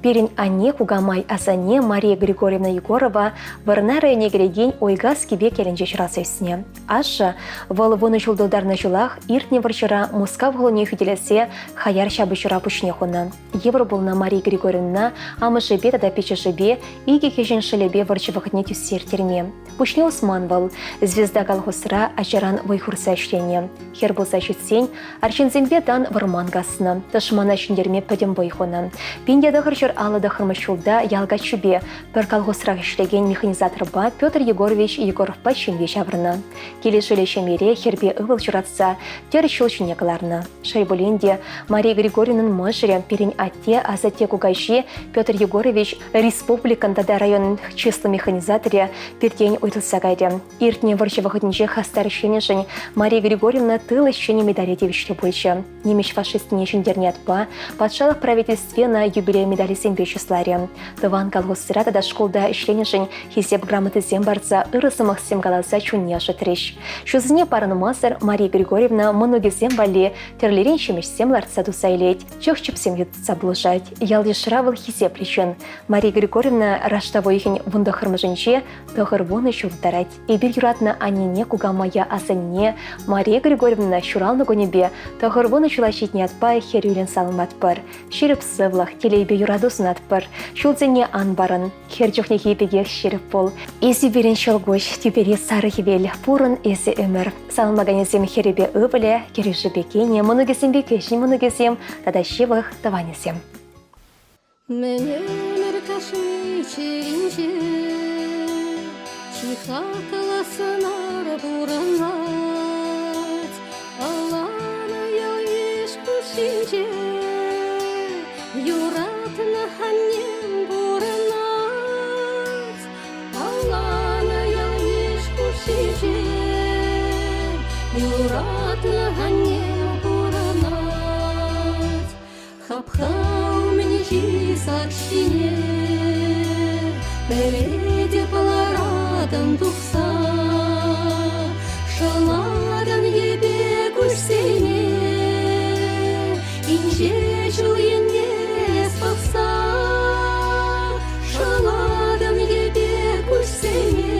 Пирӗн анне кукамай асанне Мария Григорьевна Егорова Вӑрнар районне кӗрекен Ойгас Кипек ялӗнче ҫуралса ӳснӗ. Ашшӗ вӑл вунӑ ҫул тултарнӑ ҫулах иртнӗ вӑрҫӑра Мускав хулине хӳтӗлесе хаяр ҫапӑҫура пуҫне хунӑ. Йывӑр пулнӑ Мария Григорьевна амӑшӗпе тата пиччӗшӗпе икӗ кӗҫӗн шӑлӗпе вӑрҫӑ вӑхӑтне тӳссе ирттерме. Пуҫне усман вӑл, «Звезда» колхозра ачаран вӑй хурса ӗҫленӗ. Хӗр пулса ҫитсен арҫынсемпе тан вӑрман каснӑ, тӑшмана ҫӗнтерме пӗтӗм вӑй хунӑ. 1959 ҫулта ял каччипе пӗр колхозрах ӗҫлекен механизаторпа Петр Егорович Егоровпа ҫемье ҫавӑрнӑ. Килӗшӳллӗ ҫемьере хӗрпе ывӑл ҫуратса тӗрӗс ҫул ҫине кӑларнӑ. Шел пулин те, Мария Григорьевнӑн мӑшӑрӗ, пирӗн атте, асатте кукаҫи Петр Егорович республикӑн тата районӑн чыслӑ механизаторӗ пиртен уйрӑлса кайрӗ. Иртнӗ вӑрҫӑ вӑхӑтӗнче хастар ӗҫленӗшӗн Мария Григорьевна тыл ӗҫченӗ медале тивӗҫлӗ пулчӗ. Нимӗҫ фашистине ҫӗнтернӗ ятпа патшалӑх правительстви ӑна юбилей медалӗсемпе чысларӗ. Тӑван колхозра тата шкулта ӗҫленӗшӗн Хисеп грамотисем парса ырӑ сӑмахсем каласа чунне ӑшӑтрӗҫ. Ҫулсене парӑнмасӑр Мария Григорьевна мӑнукӗсем валли тӗрлӗрен ҫимӗҫсем лартса туса илет, чӑх-чӗпсем йӑтса пулӑшать. Ял-йышра вӑл хисеплӗ ҫын. Мария Григорьевна раштав уйӑхӗн вунтӑххӑрмӗшӗнче 90 ҫул тӑрать. Эпир юратнӑ аннене, кукамая, асанне Мария Григорьевна ҫуралнӑ кунӗпе 90 ҫула ҫитнӗ ятпа хӗрӳллӗн саламлатпӑр. Ҫирӗп сывлӑх, телейпе юрату сунатпӑр. Ҫулсене ан парӑн. Хӗр чухнехи пекех ҫирӗп пул. Эсӗ пирӗн ҫӑлкуҫ, тӳпере сарӑ хӗвел, пурӑн эсӗ ӗмӗр. Саламлаканӗсем хӗрӗпе ывӑлӗ, кӗрӳшӗпе кинӗ, мӑнукӗсемпе кӗҫӗн мӑнукӗсем тата ҫывӑх тӑванӗсем. Мӗн ӗмӗр кашни чӗринче чи хаклӑ сӑнар пурӑнать. Палланӑ ял-йыш хушшинче юратнӑ аннем пурӑнать. Палланӑ ял-йыш хушшинче юратнӑ аннем пурӑнать. Хапха умӗнчи сак ҫине пӗлетӗп ларатӑн тухса. Шӑлатӑн йӗпе куҫсене инҫе ҫул енне эс пӑхса. Шӑлатӑн йӗпе куҫсене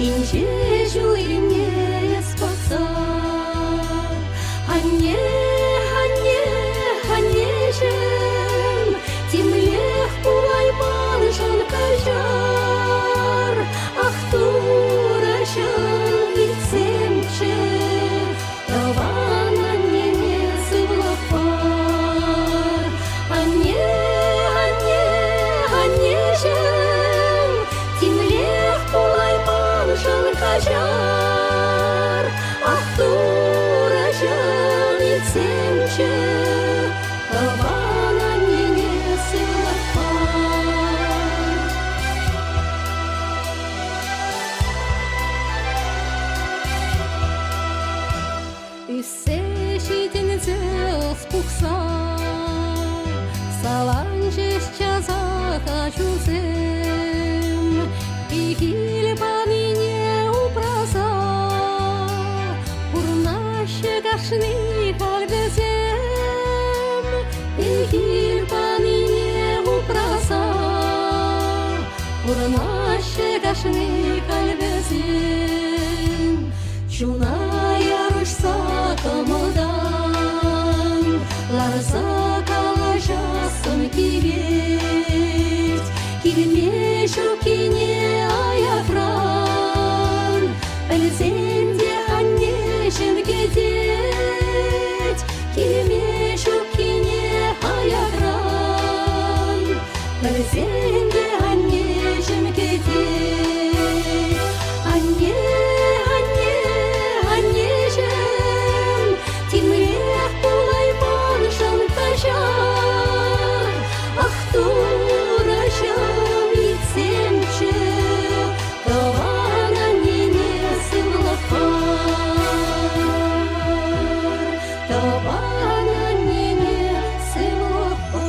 инҫе ҫул енне эс пӑхса. Анне, анне, аннеҫӗм, темлех пулайманшӑн каҫар. Ах, Турӑҫӑм, илтсемччӗ, тӑван аннене сывлӑх пар. Анне, анне, аннеҫӗм, темлех пулайманшӑн каҫар. Ах, Турӑҫӑм, илтсемччӗ, тӑван аннене сывлӑх пар. Ӳссе ҫитӗнсе ӑс пухса саланчӗҫ часах ачусем. Пехил панине упраса пурӑнаҫҫӗ кашни халь вӗсем. Пехил панине упраса пурӑнаҫҫӗ кашни халь вӗсем. Чуна ярӑҫса кӑмӑлтан ларса калаҫассӑм килет. Килме ҫуккине аякран пӗлсен те аннеҫӗм кӗтет. Килме ҫуккине аякран пӗлсен те аннеҫӗм кӗтет. Анне, анне, аннеҫӗм, темлех пулайманшӑн каҫар. Ах, Турӑҫӑм, илтсемччӗ, тӑван аннене сывлӑх пар. Тӑван аннене сывлӑх пар.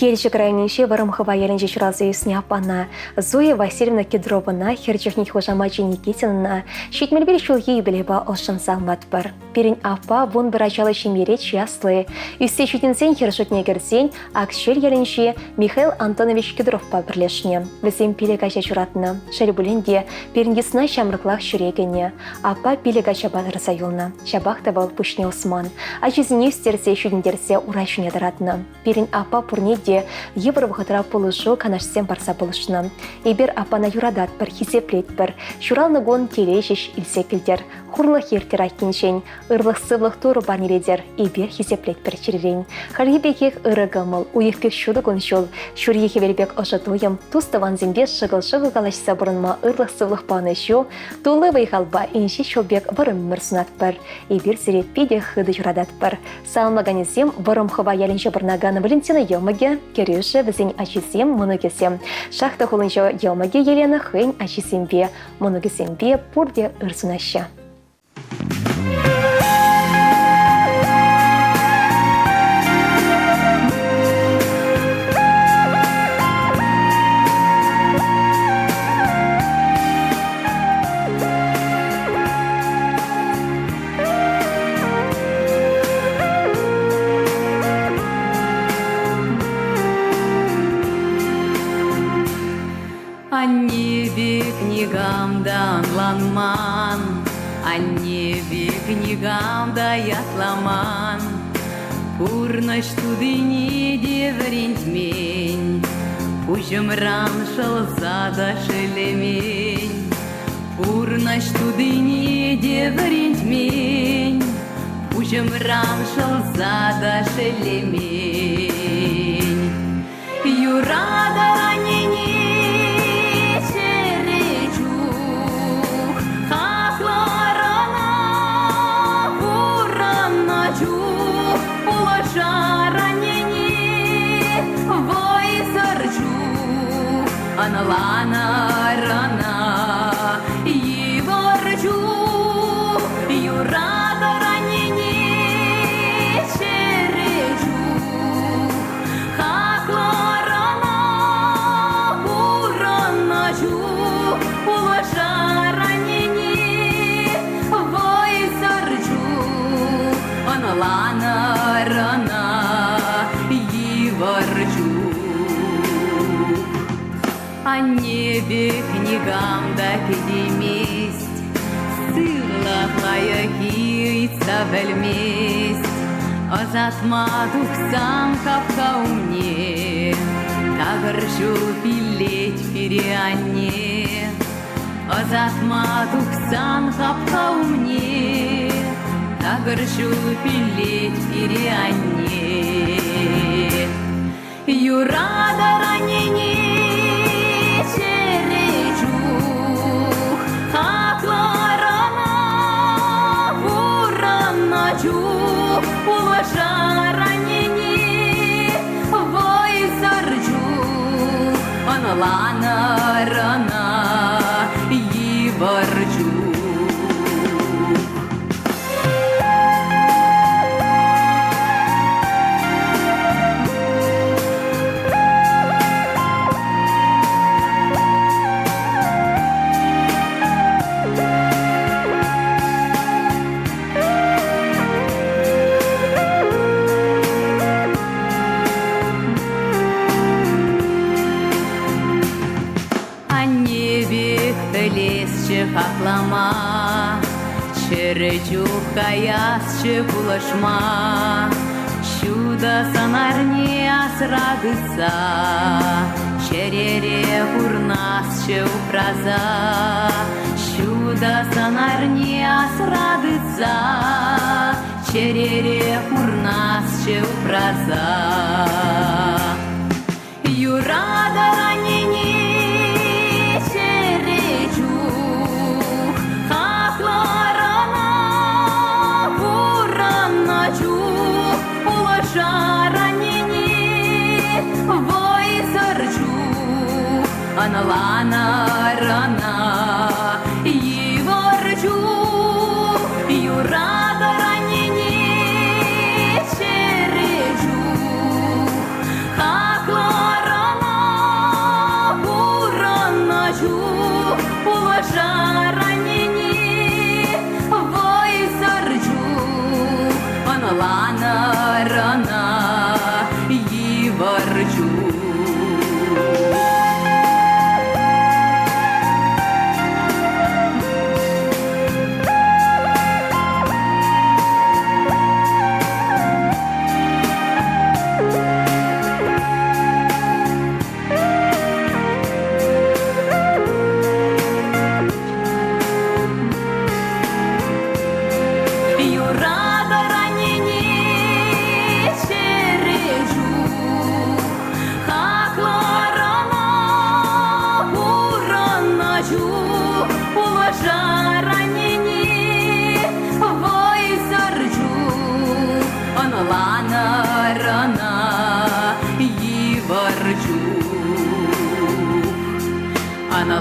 Елчӗк районӗнчи Вӑрӑмхӑва ялӗнче ҫуралса ӳснӗ аппана Зоя Васильевна Кедровӑна хӗр чухнехи хушамачӗ Никитинӑна 71 ҫулхи юбилейпа ӑшшӑн саламлатпӑр. Пирӗн аппа 11 ачаллӑ ҫемьере чи асли. Ӳссе ҫитӗнсен хӗр шутне кӗрсен Акчел ялӗнчи Михаил Антонович Кедровпа пӗрлешнӗ. Вӗсем пилӗк ача ҫуратнӑ. Шел пулин те, пирӗн йысна ҫамрӑклах ҫӗре кӗнӗ. Аппа пилӗк ачапа тӑрса юлнӑ. Ҫапах та вӑл пуҫне усман. Ачисене ӳстерсе ҫитӗнтерсе ура ҫине тӑратнӑ. Пирӗн аппа пурне те йывӑр вӑхӑтра пулӑшу, канашсем парса пулӑшнӑ. Эпир аппана юрататпӑр, хисеплетпӗр. Ҫуралнӑ кун телей ҫеҫ илсе килтӗр. Хурлӑх ирттӗр айккинчен. Ырлӑх-сывлӑх Турӑ парнелетӗр. Эпир хисеплетпӗр чӗререн. Хальхи пекех ырӑ кӑмӑл, уйӑх пек ҫутӑ кун-ҫул, ҫурхи хӗвел пек ӑшӑ туйӑм, тус-тӑвансемпе шӑкӑл-шӑкӑл калаҫса пурӑнма ырлӑх-сывлӑх панӑ ҫу, тулли вӑй-халпа инҫе ҫул пек вӑрӑм ӗмӗр сунатпӑр. Эпир сире питӗ хытӑ юрататпӑр. Саламлаканӗсем Вӑрӑмхӑва ялӗнче пурӑнакан Валентина йӑмӑкӗ, кӗрӳшӗ, вӗсен ачисем, мӑнукӗсем. Шахта хулинче йӑмӑкӗ Елена хӑйӗн ачисемпе, мӑнукӗсемпе пурте ыр сунаҫҫӗ. Анне пек никам та ӑнланман, Анне пек никам та ятламан. Пурнӑҫ тутине те вӗрентмен, Пуҫӑмран шӑлса та шеллемен. Пурнӑҫ тутине те вӗрентмен, Пуҫӑмран шӑлса та шеллемен. Юратӑр аннене чӗрӗ чух, Хаклӑр ӑна пурӑннӑ чух, Пулӑшар аннене вӑйсӑр чух, Ӑнланӑр ӑна йывӑр чух, Юратӑр аннене чӗрӗ чух. Хаклӑр ӑна пурӑннӑ чух, Пулӑшар аннене вӑйсӑр чух, Ӑнланӑр ӑна йывӑр чух. Анне пек никам та кӗтеймест, Сывлӑх лайӑххи ыйтса пӗлмест. Ӑсатма тухсан хапха умне Такӑр ҫул пиллет пире анне. Ӑсатма тухсан хапха умне Такӑр ҫул пиллет пире анне. Юратӑр аннене чӗрӗ чух, Хаклӑр ӑна пурӑннӑ чух, Пулӑшар аннене вӑйсӑр чух, Ӑнланӑр ӑна йывӑр чух. Анне пек пӗлесчӗ хаклама, Чӗрӗ чух каясчӗ пулӑшма. Ҫутӑ сӑнарне асра тытса, Чӗрере пурнасчӗ упраса. Ҫутӑ сӑнарне асра тытса, Чӗрере пурнасчӗ упраса. Юратӑр аннене чӗрӗ чух, Хаклӑр ӑна пурӑннӑ чух, Пулӑшар аннене вӑйсӑр чух, Ӑнланӑр ӑна йывӑр чух, Юратӑр аннене чӗрӗ чух.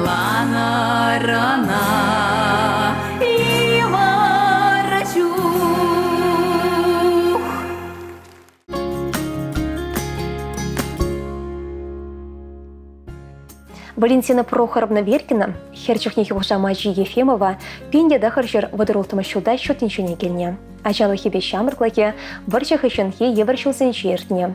Ӑнланӑр ӑна йывӑр чух. Валентина Прохоровна Веркина хӗр чухнехи хушамачӗ Ефимова 1936 ҫулта ҫут тӗнчене килнӗ. Ачалӑхӗпе ҫамрӑклӑхӗ вӑрҫӑ хыҫҫӑнхи йывӑр ҫулсенче иртнӗ.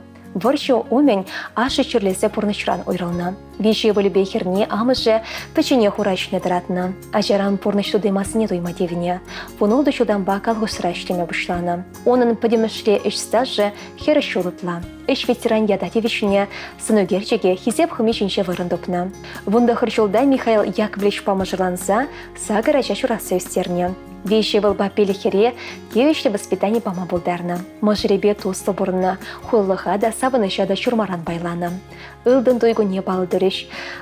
Вӑрҫӑ умӗн ашшӗ чирлесе пурнӑҫран уйрӑлнӑ. Виҫӗ ывӑлӗпе хӗрне амӑшӗ пӗчченех ура ҫине тӑратнӑ. Ачаран пурнӑҫ тути-масине туйма тивнӗ. Вунултӑ ҫултанпа колхозра ӗҫлеме пуҫланӑ. Унӑн пӗтӗмӗшле ӗҫ стажӗ 40 ҫул ытла. Ӗҫ ветеран ята тивӗҫнӗ, сӑнӳкерчӗке Хисеп хӑми ҫинче вырӑн тупнӑ. Вунтӑхӑр ҫулта Михаил Яковлевичпа мӑшӑрланса сакӑр ача ҫуратса ӳстернӗ. Виҫӗ ывӑлпа пилӗк хӗре тивӗҫлӗ воспитани пама пултарнӑ. Мӑшӑрӗпе туслӑ пурӑннӑ, хурлӑха та, савӑнӑҫа та ҫурмаран пайланӑ. Ылтӑн туй кунне паллӑ турӗҫ.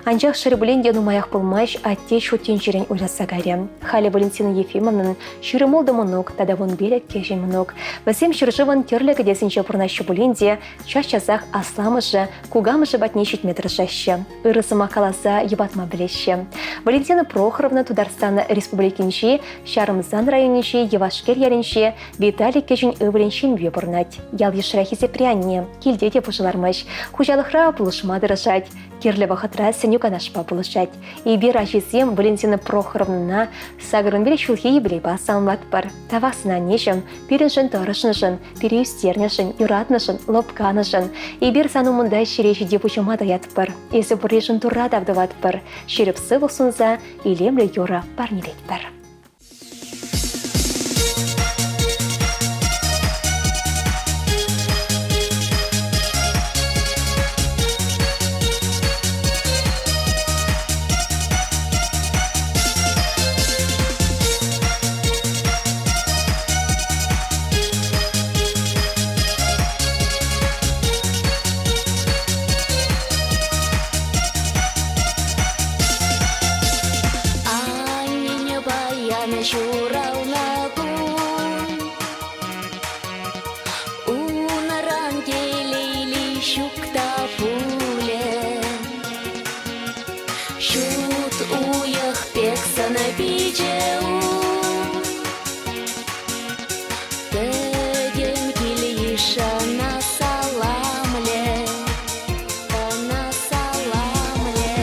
Анчах шел пулин те нумаях пулмасть атте ҫут тӗнчерен уйрӑлса кайрӗ. Халӗ Валентина Ефимовнӑн 26 мӑнук тата 15 кӗҫӗн мӑнук. Вӗсем ҫӗршывӑн тӗрлӗ кӗтесӗнче пурӑнаҫҫӗ пулин те час-часах асламӑшӗ, кукамӑшӗ патне ҫитме тӑрӑшаҫҫӗ. Ырӑ сӑмах каласа йӑпатма пӗлеҫҫӗ. Валентина Прохоровна Тутарстан Республикинчи Ҫарӑмсан районӗнчи Йӑвашкел ялӗнче Виталий кӗҫӗн ывӑлӗн ҫемйипе пурӑнать. Ял-йышра хисепре анне, килте те пушӑ лармасть. Хуҫалӑхра пулӑшма тӑрӑшать. Кирлӗ вӑхӑтра сӗнӳ-канашпа пулӑшать. Эпир ачисем Валентина Прохоровнӑна 81 ҫулхи юбилейпа саламлатпӑр. Тавах сана, аннеҫӗм, пирӗншӗн тӑрӑшнӑшӑн, пире ӳстернӗшӗн, юратнӑшӑн, лӑпканӑшӑн. Эпир сан умӑнта ҫӗре ҫити пуҫӑма таятпӑр. Эсӗ пурришӗн Турра тав тӑватпӑр. Ҫирӗп сывлӑх сунса илемлӗ юрӑ парнелетпӗр. Аннене паян ҫуралнӑ кун. Унран телейли ҫук та пулӗ. Ҫут уйӑх пек сӑнӑ пичӗ ун. Пӗтӗм кил-йышӑна саламлӗ, ӑна саламлӗ.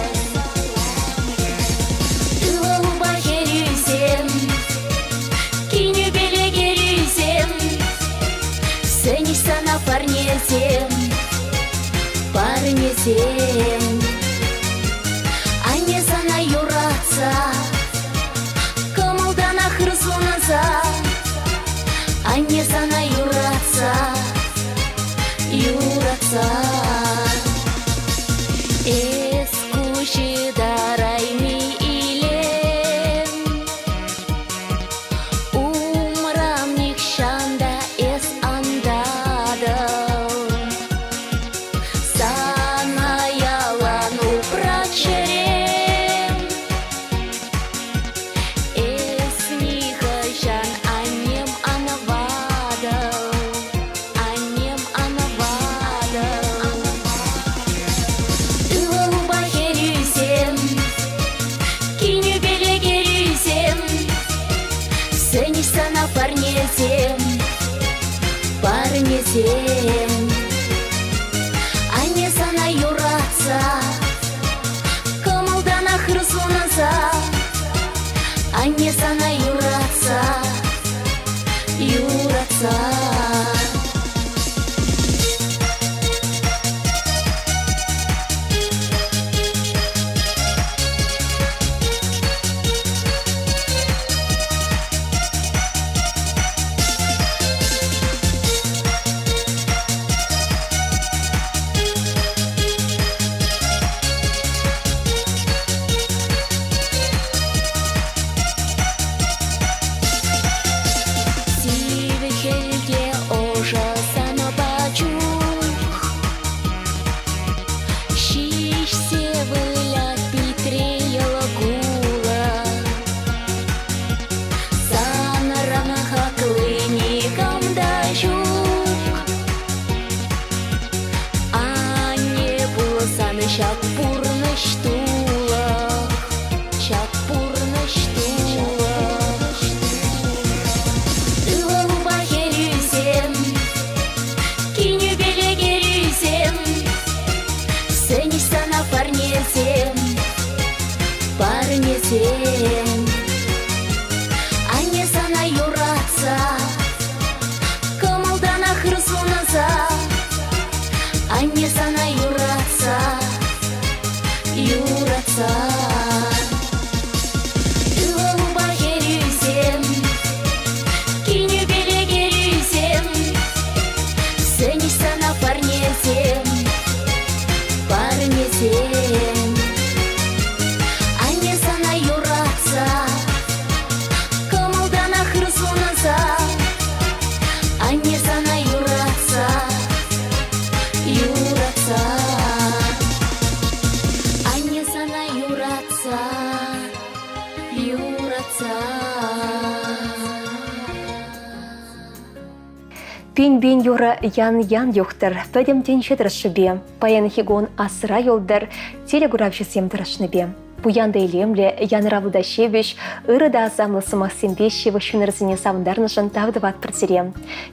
Ывӑлупа хӗрӳсем, кинӗпеле кӗрӳсем, сӗнӗҫ сана парнесем, парнесем. Анне сана юратса, кӑмӑлтанах ырсунса, анне сана юратса, юратса. Эс куҫ ытарайми илем, умран нихҫан та эс ан татӑл. Сана ялан упрать чӗрем. Эс нихӑҫан аннем ан ватӑл, аннем ан ватӑл. Ывӑлупа хӗрӳсем, кинӗпеле кӗрӳсем, сӗнӗҫ сана парнесем, парнесем. Анне сана юратса, кӑмӑлтанах ырсунса, анне сана юратса, юратса. Сивӗ хӗлте ӑшӑ санӑпа чух Ҫиҫсе вылять питре йӑл кулӑ. Санран хакли никам та ҫук. Анне пулсан ҫак пурнӑҫ тулӑх. Анне сана юратса, юратса. Ывӑлупа хӗрӳсем, кинӳпеле кӗрӳсем, сӗнӗҫ сана парнесем, парнесем. Анне сана юратса, кӑмӑлтанах ыр сунса, анне сана юратса, юратса. Анне сана юратса, юратса. Пин-пин юрӑ ян-ян юхтӑр, пӗтӗм тӗнче тӑрӑшшипе. Паянхи кун асра юлтӑр телекуравҫӑсем тӑрӑшнипе. Пуян та илемлӗ, янӑравлӑ та ҫепӗҫ, ырӑ та асамлӑ сӑмахсемпе ҫывӑх ҫыннӑрсене савӑнтарнӑшӑн тав тӑватпӑр сире.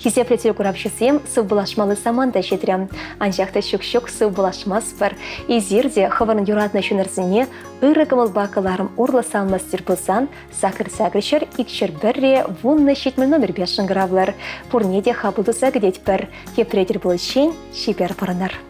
Хисеплӗ телекуравҫӑсем сывпуллашмалли самант та ҫитрӗ. Анчах та ҫук-ҫук сывпуллашмастпӑр. Эсир те хӑвӑрӑн юратнӑ ҫыннӑрсене ырӑ кӑмӑлпа кӑларӑм урлӑ саламлас пулсан сакӑр сакӑр 201-ре 10 70 номерпе шӑнкӑравлӑр. Пурне те хапӑл туса кӗтетпӗр. Тепре тӗл пуличчен чипер пурӑнӑр.